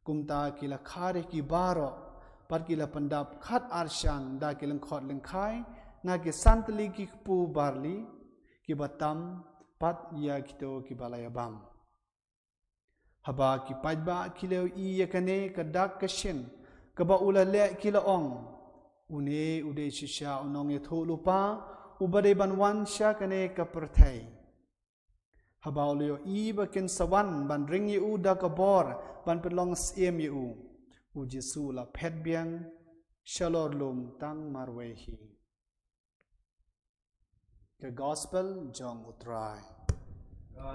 Kumta ki la khar ïa ki baroh, bad ki la pyndap khat ar shan da ki lyngkhot lyngkhai na ki san tylli ki kpu barli kiba tam, bad ïa kito kiba la ïa bam. Haba ki paidbah ki la ïohi ïa kane ka dak ka shin kaba u la leh, ki la ong, "Une u dei shisha u nongïathuhlypa uba dei ban wan sha kane ka pyrthei." Haba u la ïohi ba kin sa wan ban ring ïa u da ka bor ban pynlong syiem ïa u, u Jisu u la phet biang shalor lum tang marwei hi. Ka Gospel jong u Trai.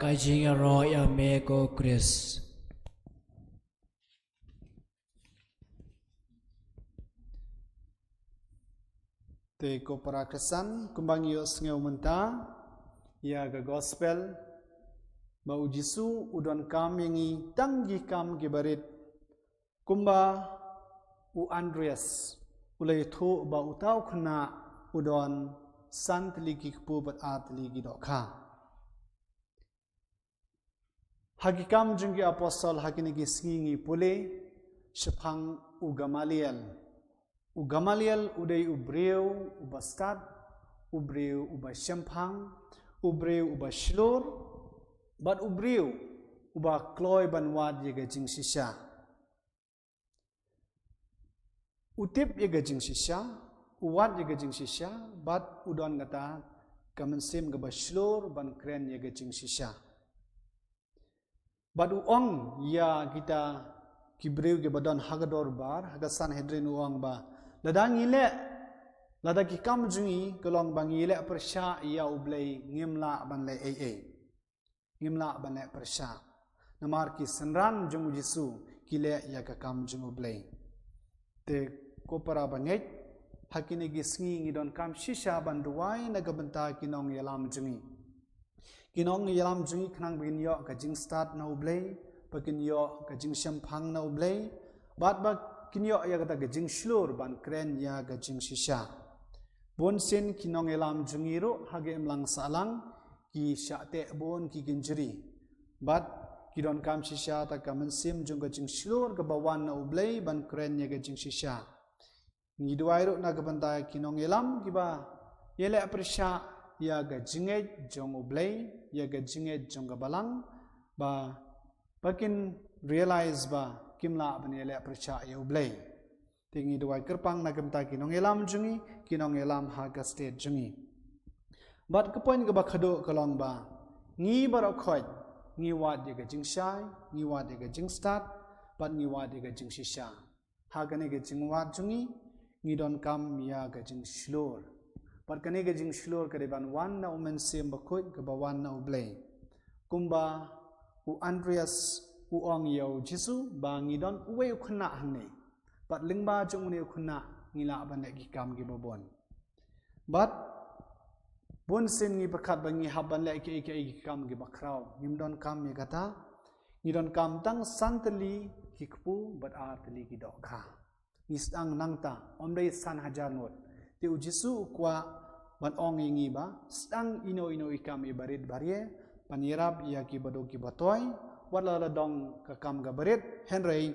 Ka jingïaroh ïa me ko Khrist. Te ko para Khristan, kumba ngi ïohsngew mynta ïa ka Gospel, ba u Jisu u donkam ïa ngi tang ki kam kiba rit. Kumba u Andreas u la ïathuh ba uta u khynnah u don san tylli ki kpu bad ar tylli ki dohkha. Ha ki Kam jong ki Apostol, ha kine ki sngi ngi pule shaphang u Gamaliel. U Gamaliel u dei u briew uba stad, u briew uba shemphang, u briew uba shlur, bad u briew uba kloi ban wad ïa ka jingshisha. U tip ïa ka jingshisha, u wad ïa ka jingshisha, bad u don kata ka mynsiem kaba shlur ban kren ïa ka jingshisha. Bad u ong ïa kita ki briew kiba don ha ka dorbar, ha ka Sanhedrin, u ong ba, lada ngi leh, lada ki kam jong ngi ka long ba ngi leh pyrshah ïa U Blei, ngim lah ban leh ei ei. Ngim lah ban leh pyrshah. Namar ki synran jong u Jisu ki leh ïa ka kam jong U Blei. Te ko para bangeit, ha kine ki sngi ngi donkam shisha ban duwai na ka bynta ki nongïalam jong ngi. Ki nongïalam jong ngi khnang ba kin ïoh ka jingstad na U Blei, ba kin ïoh ka jingshemphang na U Blei, bad ba kin ïoh ïa kata ka jingshlur ban kren ïa ka jingshisha. Bun sien ki nongïalam jong ngi ruh ha ka imlang sahlang ki shah teh bun ki kynjri. Bad ki donkam shisha ta ka mynsiem jong ka jingshlur kaba wan na U Blei ban kren ïa ka jingshisha. Ngi duwai ruh na ka bynta ki nongïalam kiba ïaleh pyrshah ïa ka jingngeit jong U Blei, ïa ka jingngeit jong ka balang, ba, ba kin realize ba kim lah ban ïaleh pyrshah ïa U Blei. Te ngi duwai kyrpang na ka bynta ki nongïalam jong ngi, ki nongïalam ha ka state jong ngi. Bad ka point kaba khadduh ka long ba ngi baroh khoit ngi wad ïa ka jingshai, ngi wad ïa ka jingstad, bad ngi wad ïa ka jingshisha. Ha kane ka jingwad jong ngi, ngi donkam ïa ka jingshlur. Bad kane ka jingshlur ka dei ban wan na u Mynsiem Bakhuid kaba wan na u Blei. Kumba u Andreas u ong ïa u Jisu ba ngi don uwei u khynnah hangne. Bad lyngba jong une u khynnah ngi lah ban leh ki kam kiba bun. Bad bun sien ngi pyrkhat ba ngi hap ban leh kiei kiei ki kam kiba khraw. Ngim donkam ïa kata. Ngi donkam tang san tylli ki kpu bad ar tylli ki dohkha. Ngi sdang nangta, ym dei san hajar ngut. Te u Jisu u kwah ban ong ïa ngi ba sdang ino ino i kam iba rit ba rit, ban ïarap ïa kiba duk kiba toi, wat la la dong ka kam kaba rit, hynrei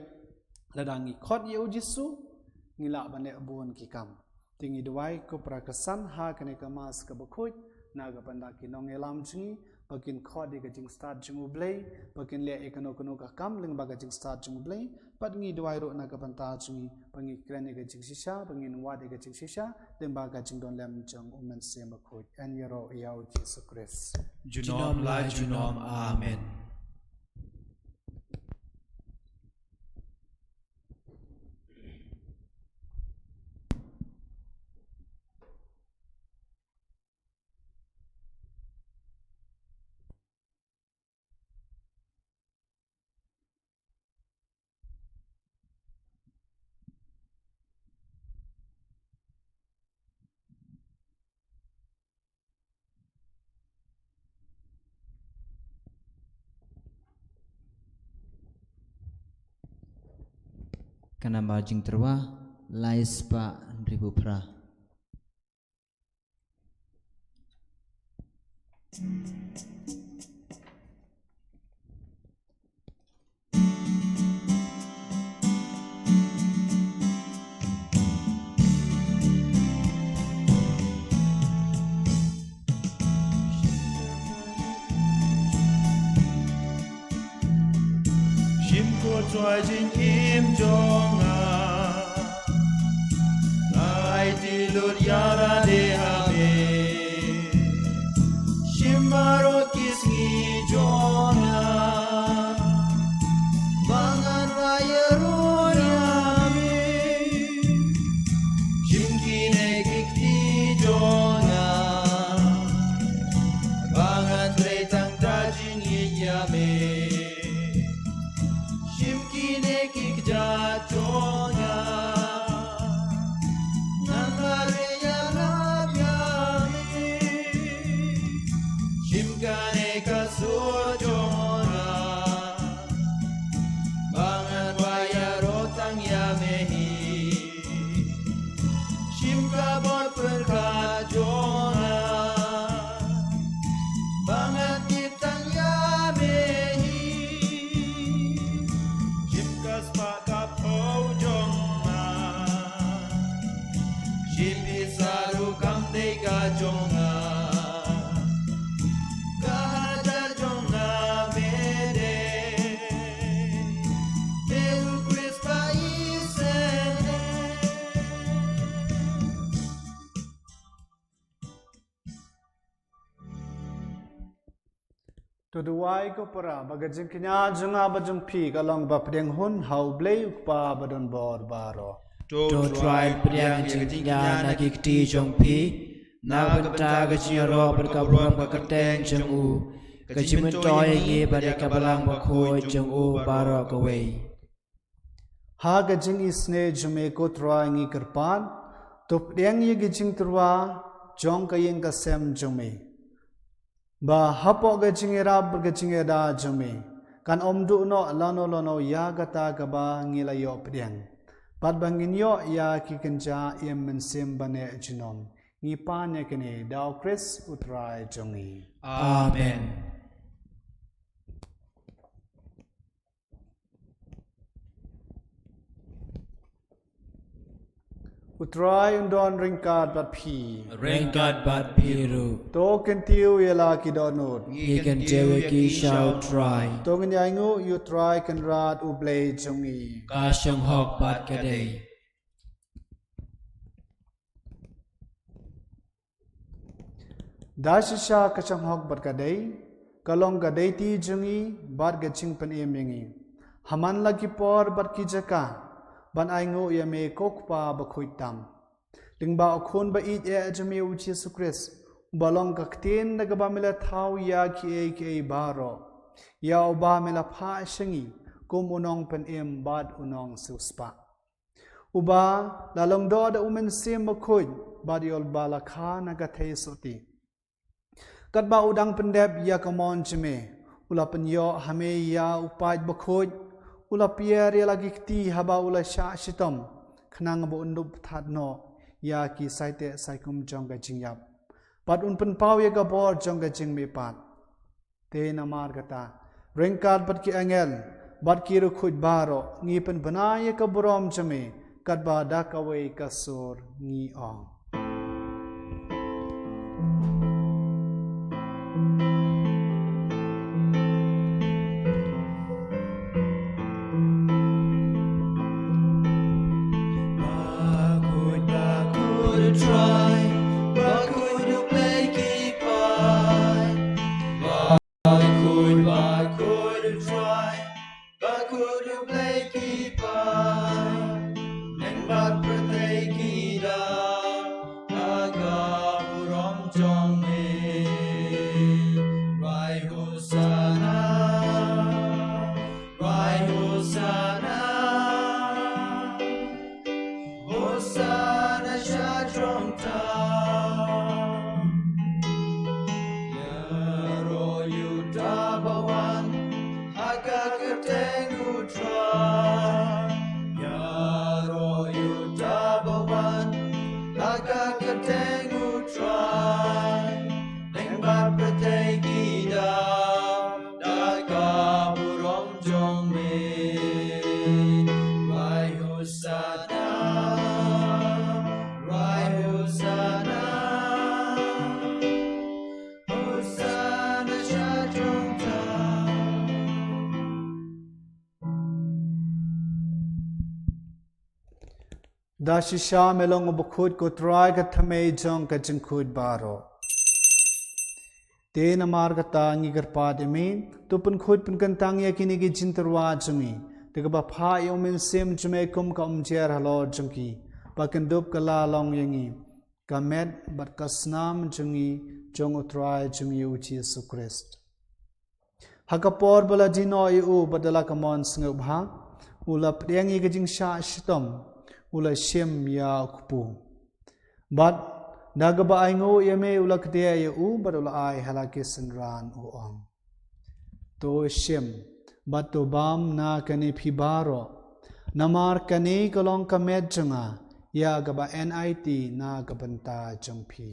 lada ngi khot ïa u Jisu, ngi lah ban leh bun ki kam. Te ngi duwai ko para ka san ha kane ka Mass kaba khuid, na ka bynta ki nongïalam jong ngi, ba kin khot ïa ka jingstad jong u Blei, ba kin leh ïa kano kano ka kam lyngba ka jingstad jong u Blei, bad ngi duwai ruh na ka bynta jong ngi, ba ngi kren ïa ka jingshisha, ba ngin wad ïa ka jingshisha lyngba ka jingdonlem jong u Mynsiem Bakhuid. Yn ïaroh ïa u Jisu Khrist. Junom la junom. Amen. Ka nambar jingtyrwa lai spah hynriewphew phra. Shim ko trai jingim jong nga, ai ti lut ïa lade ha me. Shim baroh ki sngi jong nga, ba ngan ïaroh ïa me. Shim kine ki kti jong nga, ba ngan trei tang da jingïeit ïa me. Shim kine ki kjat jong nga, ngan ïarap ïa me. Shim kane ka sur jong nga, ba ngan ïaroh tang ïa me hi. Shim ka bor pyrkhat jong nga, ba ngan tip tang ïa me hi. Shim ka spah ka phew jong nga, shim pisa ruh kam dei ka jong nga. Ka hajar jong nga me dei, me u Khrist ba isynei. To duwai ko para, ba ka jingkñia jong nga bad jong phi ka long ba pdiang hun ha U Blei U Kpa ba don bor baroh. To Trai pdiang ïa ka jingkñia na ki kti jong phi, na ka bynta ka jingïaroh bad ka burom ka kyrteng jong u, ka jingmyntoi ïa ngi bad ïa ka Balang Bakhuid jong u baroh kawei. Ha ka jingisynei jong me ko Trai ngi kyrpad, to pdiang ïa ka jingtyrwa jong ka ïing ka sem jong me. Ba hapoh ka jingïarap bad ka jingïada jong me, kan ym duh noh lano lano ïa kata kaba ngi la ïoh pdiang. Bad ba ngin ïoh ïa ki kynja im mynsiem bad neh junom. Ngi pan ïa kane da U Khrist U Trai jong ngi. Amen. U Trai un don ryngkat bad phi. Ryngkat bad phi ruh. To kyntiew ïa la ki dohnud. Ngi kyntiew ïa ki sha U Trai. To ngin ïa ainguh ïa U Trai Kynrad U Blei jong ngi. Ka shong hok bad ka dei. Da shisha ka shong hok bad ka dei, ka long ka deiti jong ngi bad ka jingpynim ïa ngi. Ha man la ki por bad ki jaka, ban ainguh ïa me ko Kpa bakhuid tam. Lyngba u Khun ba ïeit eh jong me u Jisu Khrist, uba long ka ktien da kaba me la thaw ïa kiei kiei baroh, ïa uba me la phah sha ngi kum u Nongpynim bad u Nongsiewspah, uba la long doh da u Mynsiem Bakhuid bad ïa uba la kha na ka theisotti. Katba u dang pyndep ïa ka mon jong me, u la pynïoh ha me ïa u paid bakhuid, u la pier ïa la ki kti haba u la shah shitom, khnang ba un dup that noh ïa ki saiteh saikum jong ka jingïap, bad un pynpaw ïa ka bor jong ka jingmihpat. Te namar kata, ryngkat bad ki angel bad ki riewkhuid baroh, ngi pynbna ïa ka burom jong me, katba da kawei ka sur ngi ong: Bakhuid, bakhuid u Trai, bakhuid u Blei ki paid. Bakhuid, bakhuid u Trai, bakhuid u Blei ki paid. Neng bad pyrthei ki da da ka burom jong me. Rwai Hosanna, rwai Hosanna, Hosanna sha jrong tam. Ïaroh ïa uta ba wan ha ka kyrteng u Trai. Ïaroh ïa uta ba wan ha ka kyrteng u Trai. Neng bad pyrthei ki da da ka burom jong me. Rwai Hosanna, rwai Hosanna, Hosanna sha jrong tam. Da shisha me long u bakhuid ko Trai, ka thymmei jong ka jingkhuid baroh. Te namar kata ngi kyrpad ïa me, to pynkhuid pynkyntang ïa kine ki jingtyrwa jong ngi, da kaba phah ïa u Mynsiem jong me kum ka umjer halor jong ki, ba kin dup kylla long ïa ngi ka met bad ka snam jong ngi, jong u Trai jong ngi u Jisu Khrist. Ha ka por ba la die noh ïa u bad da la ka mon sngewbha, u la pdiang ïa ka jingshah shitom, u la shim ïa u kpu. Bad da kaba ainguh ïa me u la kdiah ïa u bad u la ai ha la ki synran u ong: To shim bad to bam na kane phi baroh, namar kane ka long ka met jong nga, ïa kaba enai ti na ka bynta jong phi.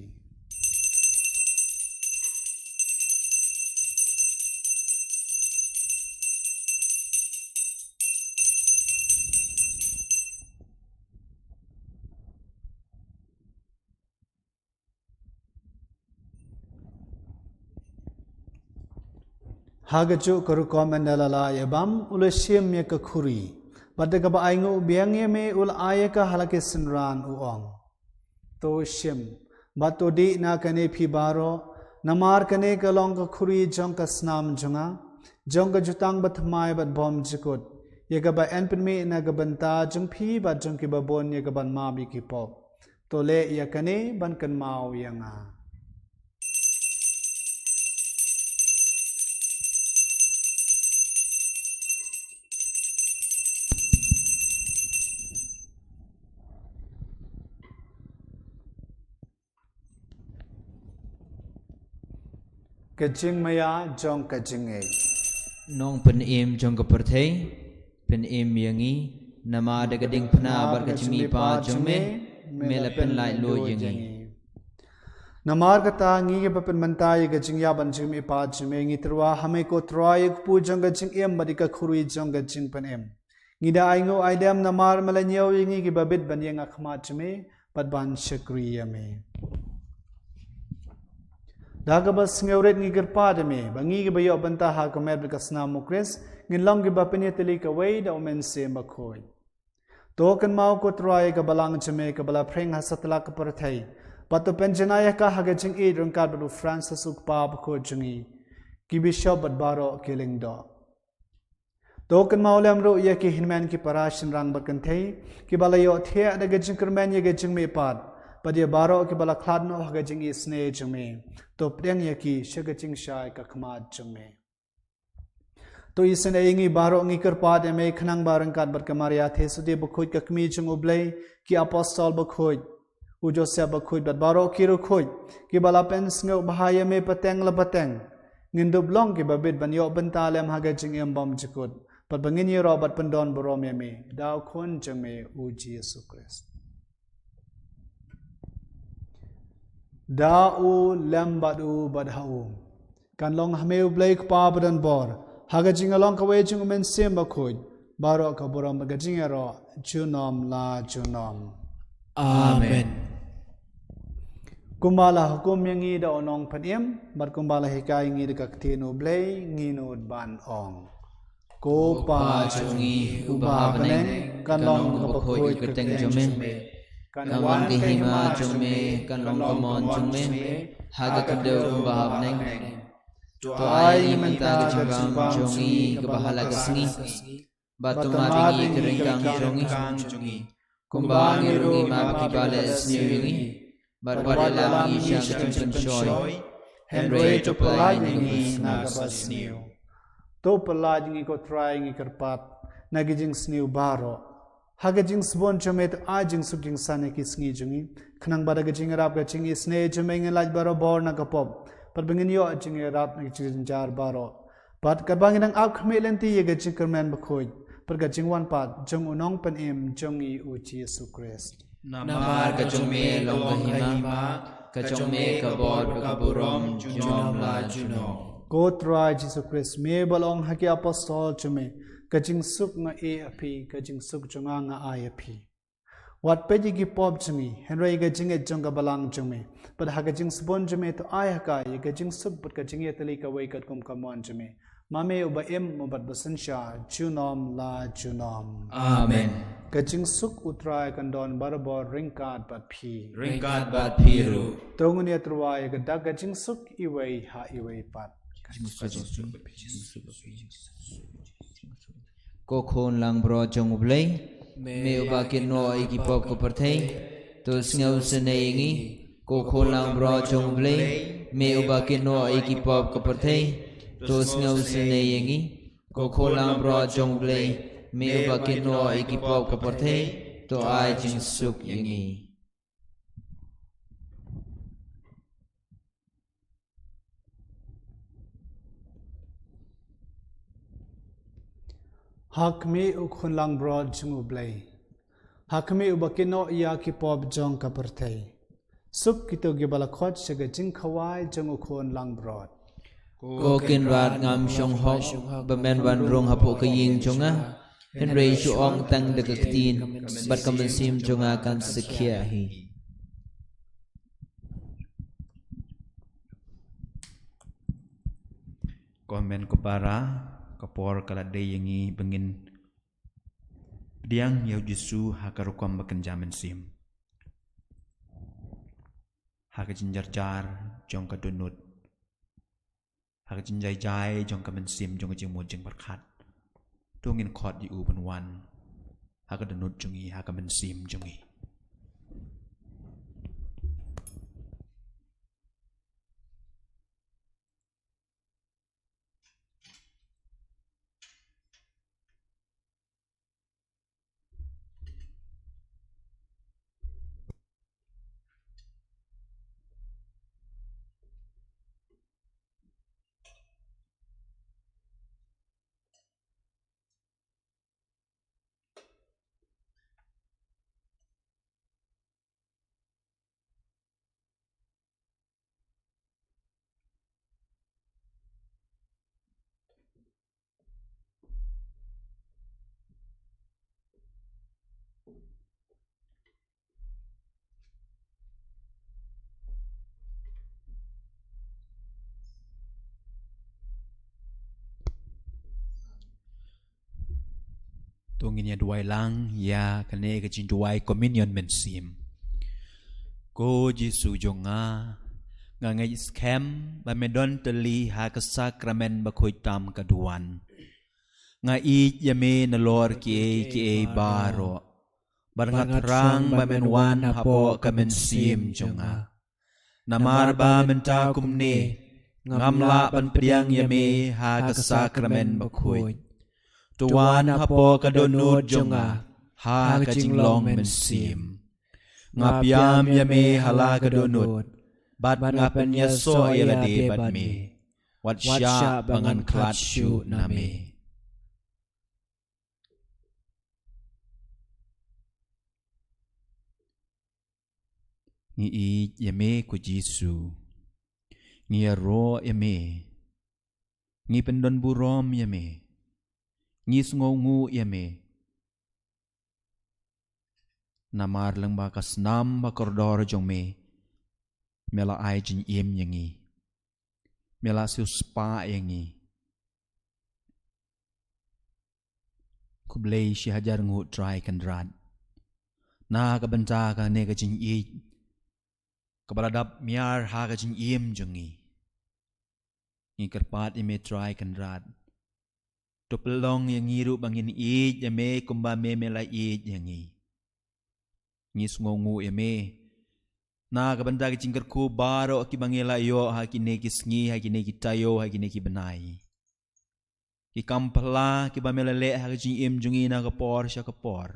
Ha kajuh ka rukom ynda la lah ïa bam, u la shim ïa ka khuri, bad da kaba ainguh biang ïa me u la ai ïa ka ha la ki synran u ong: To shim bad to dih na kane phi baroh, namar kane ka long ka khuri jong ka snam jong nga, jong ka jutang bathymmai bad bymjukut, ïa kaba yn pynmih na ka bynta jong phi bad jong kiba bun ïa kaban map ïa ki pop. To leh ïa kane ban kynmaw ïa nga. Ka jingmaïa jong ka jingngeit. Nongpynim jong ka pyrthei, pynim ïa ngi, namar da ka diengphna bad ka jingmihpat jong me, me la pynlait luid ïa ngi. Namar kata ngi kiba pynmynta ïa ka jingïap bad jingmihpat jong me, ngi tyrwa ha me ko Trai ïa u kpu jong ka jingim bad ïa ka khuri jong ka jingpynim. Ngi da ainguh aidem namar me la ñiew ïa ngi kiba bit ban ïeng ha khmat jong me bad ban shakri ïa me. Da kaba sngewrit ngi kyrpad ïa me ba ngi kiba ïoh bynta ha ka met bad ka snam u Khrist ngin long kiba pynïatylli kawei da u Mynsiem Bakhuid. To kynmaw ko Trai ïa ka balang jong me kaba la phring ha satlak ka pyrthei, bad to pynjanai ïa ka ha ka jingïeit ryngkat bad u Francis u Kpa Bakhuid jong ngi, ki bishop bad baroh ki lyngdoh. To kynmaw lem ruh ïa ki hynmen ki para shynrang bad kynthei kiba la ïohthiah da ka jingkyrmen ïa ka jingmihpat, Bad ïa baroh kiba la khlad noh ha ka jingisynei jong me, to pdiang ïa ki sha ka jingshai ka khmat jong me. To isynei ïa ngi baroh, ngi kyrpad ïa me, khnang ba ryngkat bad ka Maria Theisotti bakhuid, ka kmie jong U Blei, ki apostol bakhuid, u Joseph bakhuid bad baroh ki riewkhuid kiba la pynsngewbha ïa me pateng la pateng, ngin dup long kiba bit ban ïoh bynta lem ha ka jingim bymjukut, bad ba ngin ïaroh bad pyndon burom ïa me da U Khun jong me, U Jisu Khrist. Da u, lem bad u, bad ha u, kan long ha me U Blei Kpa badonbor, ha ka jinglong kawei jong U Mynsiem Bakhuid, baroh ka burom bad ka jingïaroh junom la junom. Amen. Kumba la hukum ïa ngi da u Nongpynim, bad kumba la hikai ngi da ka ktien U Blei, ngi nud ban ong: Ko Pa jong ngi uba ha bneng, kan long kaba khuid ka kyrteng jong me. Kan wan ka hima jong me, kan long ka mon jong me ha ka khyndew kumba ha bneng. To ai ngi mynta ka jingbam jong ngi kaba ha la ka sngi. Bad to map ïa ngi ki ryngkang jong ngi, kumba ngi ruh ngi map ïa kiba leh sniew ïa ngi. Bad wat ïalam ïa ngi sha ka jingpynshoi, hynrei to pyllait ïa ngi na kaba sniew. To pyllait ïa ngi, ko Trai, ngi kyrpad, na ki jingsniew baroh. Ha ka jingsbun jong me to ai jingsuk jingsan ïa ki sngi jong ngi, khnang ba da ka jingïarap ka jingisynei jong me ngin lait barabor na ka pop, bad ba ngin ïoh jingïarap na ka jingjynjar baroh. Bad katba ngi dang ap khmih lynti ïa ka jingkyrmen bakhuid, bad ka jingwan pat jong u Nongpynim jong ngi, U Jisu Khrist. Namar ka jong me long ka hima, ka jong me ka bor bad ka burom junom la junom. Ko Trai Jisu Khrist, me ba la ong ha ki apostol jong me, ka jingsuk nga ai ïa phi, ka jingsuk jong nga nga ai ïa phi. Wat peit ïa ki pop jong ngi, hynrei ïa ka jingngeit jong ka balang jong me. Bad ha ka jingsbun jong me to ai ha ka ïa ka jingsuk bad ka jingïatylli kawei katkum ka mon jong me. Ma me uba im, u bad ba synshar junom la junom. Amen. Ka jingsuk U Trai kan don barabor ryngkat bad phi. Ryngkat bad phi ruh. To ngin ïatyrwa ïa ka dak ka jingsuk iwei ha iwei pat. Ko Khun langbrot jong U Blei, me uba kit noh ïa ki pop ka pyrthei, to sngewsynei ïa ngi. Ko Khun langbrot jong U Blei, me uba kit noh ïa ki pop ka pyrthei, to sngewsynei ïa ngi. Ko Khun langbrot jong U Blei, me uba kit noh ïa ki pop ka pyrthei, to ai jingsuk ïa ngi. Ha khmih U Khun langbrot jong U Blei. Ha khmih uba kit noh ïa ki pop jong ka pyrthei. Suk kito kiba la khot sha ka jingkhawai jong U Khun langbrot. Ko Kynrad, ngam shong hok ba men wan rung hapoh ka ïing jong nga, hynrei shu ong tang da ka ktien, bad ka mynsiem jong nga kan sa khia hi. Ko hynmen ko para, ka por ka la dei ïa ngi ba ngin pdiang ïa U Jisu ha ka rukom ba kynja mynsiem. Ha ka jingjarjar jong ka dohnud, ha ka jingjai jai jong ka mynsiem jong ka jingmut jingpyrkhat, to ngin khot ïa u ban wan ha ka dohnud jong ngi, ha ka mynsiem jong ngi. To ngin ïa duwai lang ïa kane ka jingduwai Communion Mynsiem. Ko Jisu jong nga, nga ngeit skhem ba me don tylli ha ka sakramen bakhuid tam ka duwan. Nga ïeit ïa me nalor kiei kiei baroh. bad nga thrang ba men wan hapoh ka mynsiem jong nga. Namar ba mynta kumne ngam lah ban pdiang ïa me ha ka sakramen bakhuid. To wan hapoh ka dohnud jong nga ha ka jinglong mynsiem. Nga pdiang ïa me ha la ka dohnud, bad nga pynïasoh ïa lade bad me, wat shah ba ngan khlad shuh na me. Ngi ïeit ïa me ko Jisu. Ngi ïaroh ïa me. Ngi pyndonburom ïa me. Ngi sngewnguh ïa me. Namar lyngba ka snam ba kordor jong me, me la ai jingim ïa ngi. Me la siewspah ïa ngi. Khublei shi hajar nguh Trai Kynrad. Na ka bynta kane ka jingïeit kaba la dap miar ha ka jingim jong ngi. Ngi kyrpad ïa me Trai Kynrad. To pynlong ïa ngi ruh ba ngin ïeit ïa me kumba me me la ïeit ïa ngi. Ngi sngewnguh ïa me na ka bynta ki jingkyrkhu baroh kiba ngi la ïoh ha kine ki sngi, ha kine ki taïew, ha kine ki bnai. Ki kam phylla kiba me la leh ha ka jingim jong ngi na ka por sha ka por.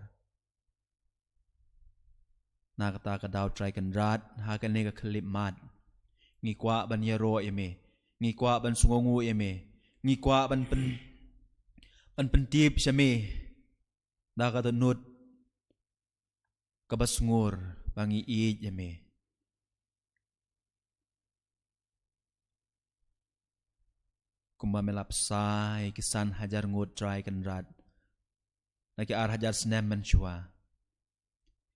Na kata ka daw Trai Kynrad, ha kane ka khyllipmat, ngi kwah ban ïaroh ïa me. Ngi kwah ban sngewnguh ïa me. Ngi kwah ban pyn, ban pyntip sha me da ka dohnud kaba sngur ba ngi ïeit ïa me. Kumba me la bsa ïa ki san hajar nguh Trai Kynrad na ki ar hajar snem mynshuwa,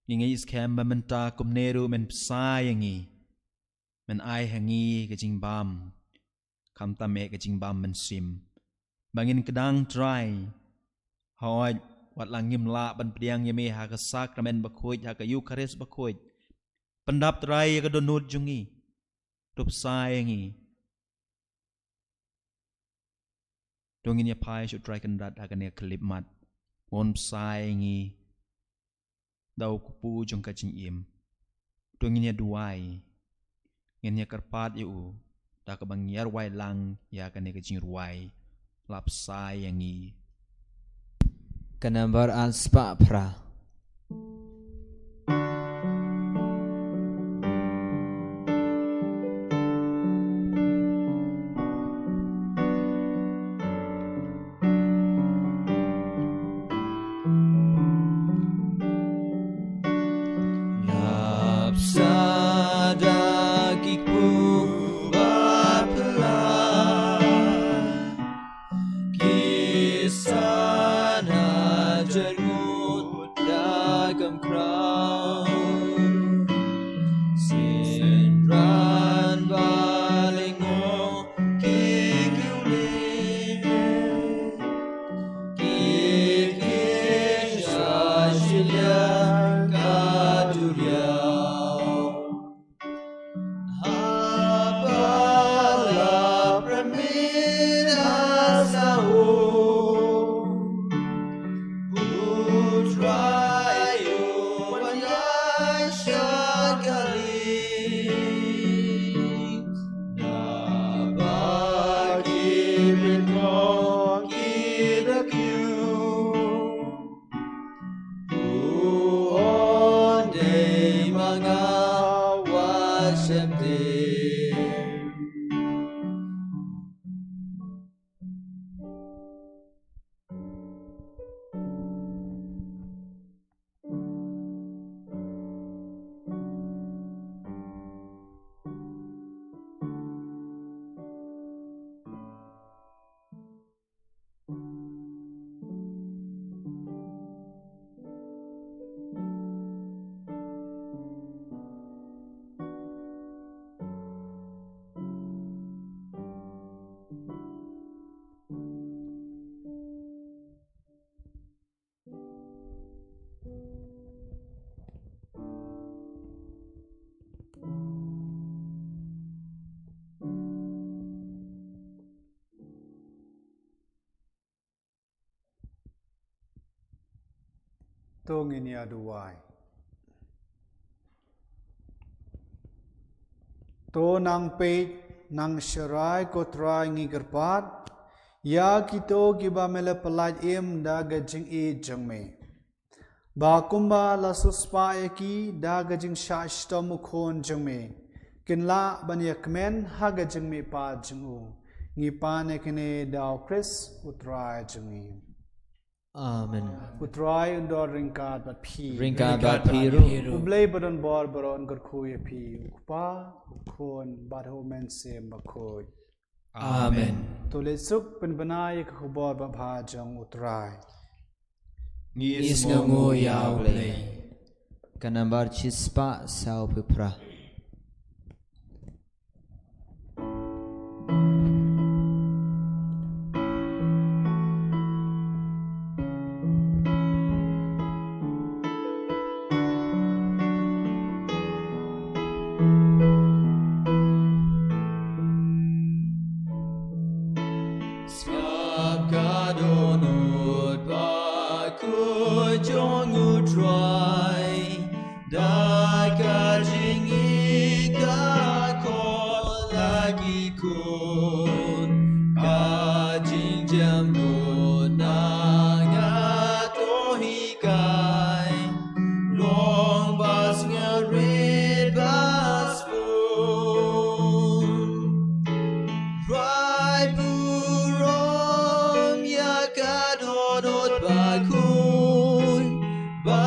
ngi ngeit skhem ba mynta kumne ruh men bsa ïa ngi. Men ai ha ngi ka jingbam, khamtam eh ka jingbam mynsiem, ba ngin kdang Trai. Hooid, wat la ngim lah ban pdiang ïa me ha ka sakramen bakhuid, ha ka Eukharist bakhuid, pyndap Trai ïa ka dohnud jong ngi. To bsa ïa ngi. To ngin ïa phai sha u Trai Kynrad ha kane ka khyllipmat. Wan bsa ïa ngi da u kpu jong ka jingim. To ngin ïa duwai, ngin ïa kyrpad ïa u da kaba ngi ïa rwai lang ïa kane ka jingrwai. La bsa ïa ngi. Ka nambar an spah phra. La bsa da ki kpu ba pla, ki san hajar nguh da kam khraw. Synran ba lyngngoh ki kiew lyngngoh, ki kiew sha shiliang ka duriaw. Haba la pyrmit ha Zion, u Trai u wan ïaid sha kali. Naba ki pynkoh ki da kiew, u ong dei ma nga, wat sheptieng. To ngin ïa duwai. To nang peit, nang sharai, ko Trai ngi kyrpad ïa kito kiba me la pyllait im da ka jingïeit jong me, ba kumba la siewspah ïa ki da ka jingshah shitom u Khun jong me, kin lah ban ïa kmen ha ka jingmihpat jong u. Ngi pan ïa kine da u Khrist u Trai jong ngi. Amen. U Trai un don ryngkat bad phi. Ryngkat bad phi ruh. U Blei ba don bor baroh un kyrkhu ïa phi, u Kpa, u Khun bad u Mynsiem Bakhuid. Amen. To leit suk, pynbna ïa ka khubor babha jong u Trai. Ngi sngewnguh ïa u Blei. Ka nambar shispah sawphew phra. Sngap ka dohnud bakhuid jong u Trai, da ka jingïeit ka khot la ki khun, ka jingjemnud na nga to hikai, long ba sngewrit ba sbun. Rai burom ïa ka dohnud bakhuid, ba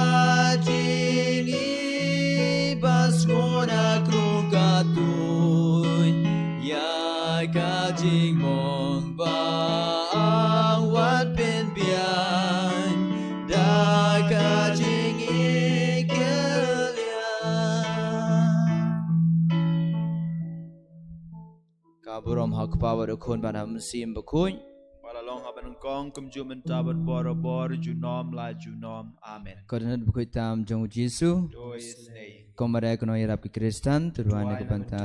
jingïeit ba sngewbha khlong ka tuid, ïa ka jingmong ba ang wat pynbiang, da ka jingïeit ka liang. Ka burom ha u Kpa bad u Khun bad u Mynsiem Bakhuid. Ba la long ha banyngkong kumjuh mynta bad barabor junom la junom. Amen. Ka dohnud bakhuid tam jong u Jisu. To isynei. Kum ba dei ka nongïarap ki Khristan, to duwai na ka bynta.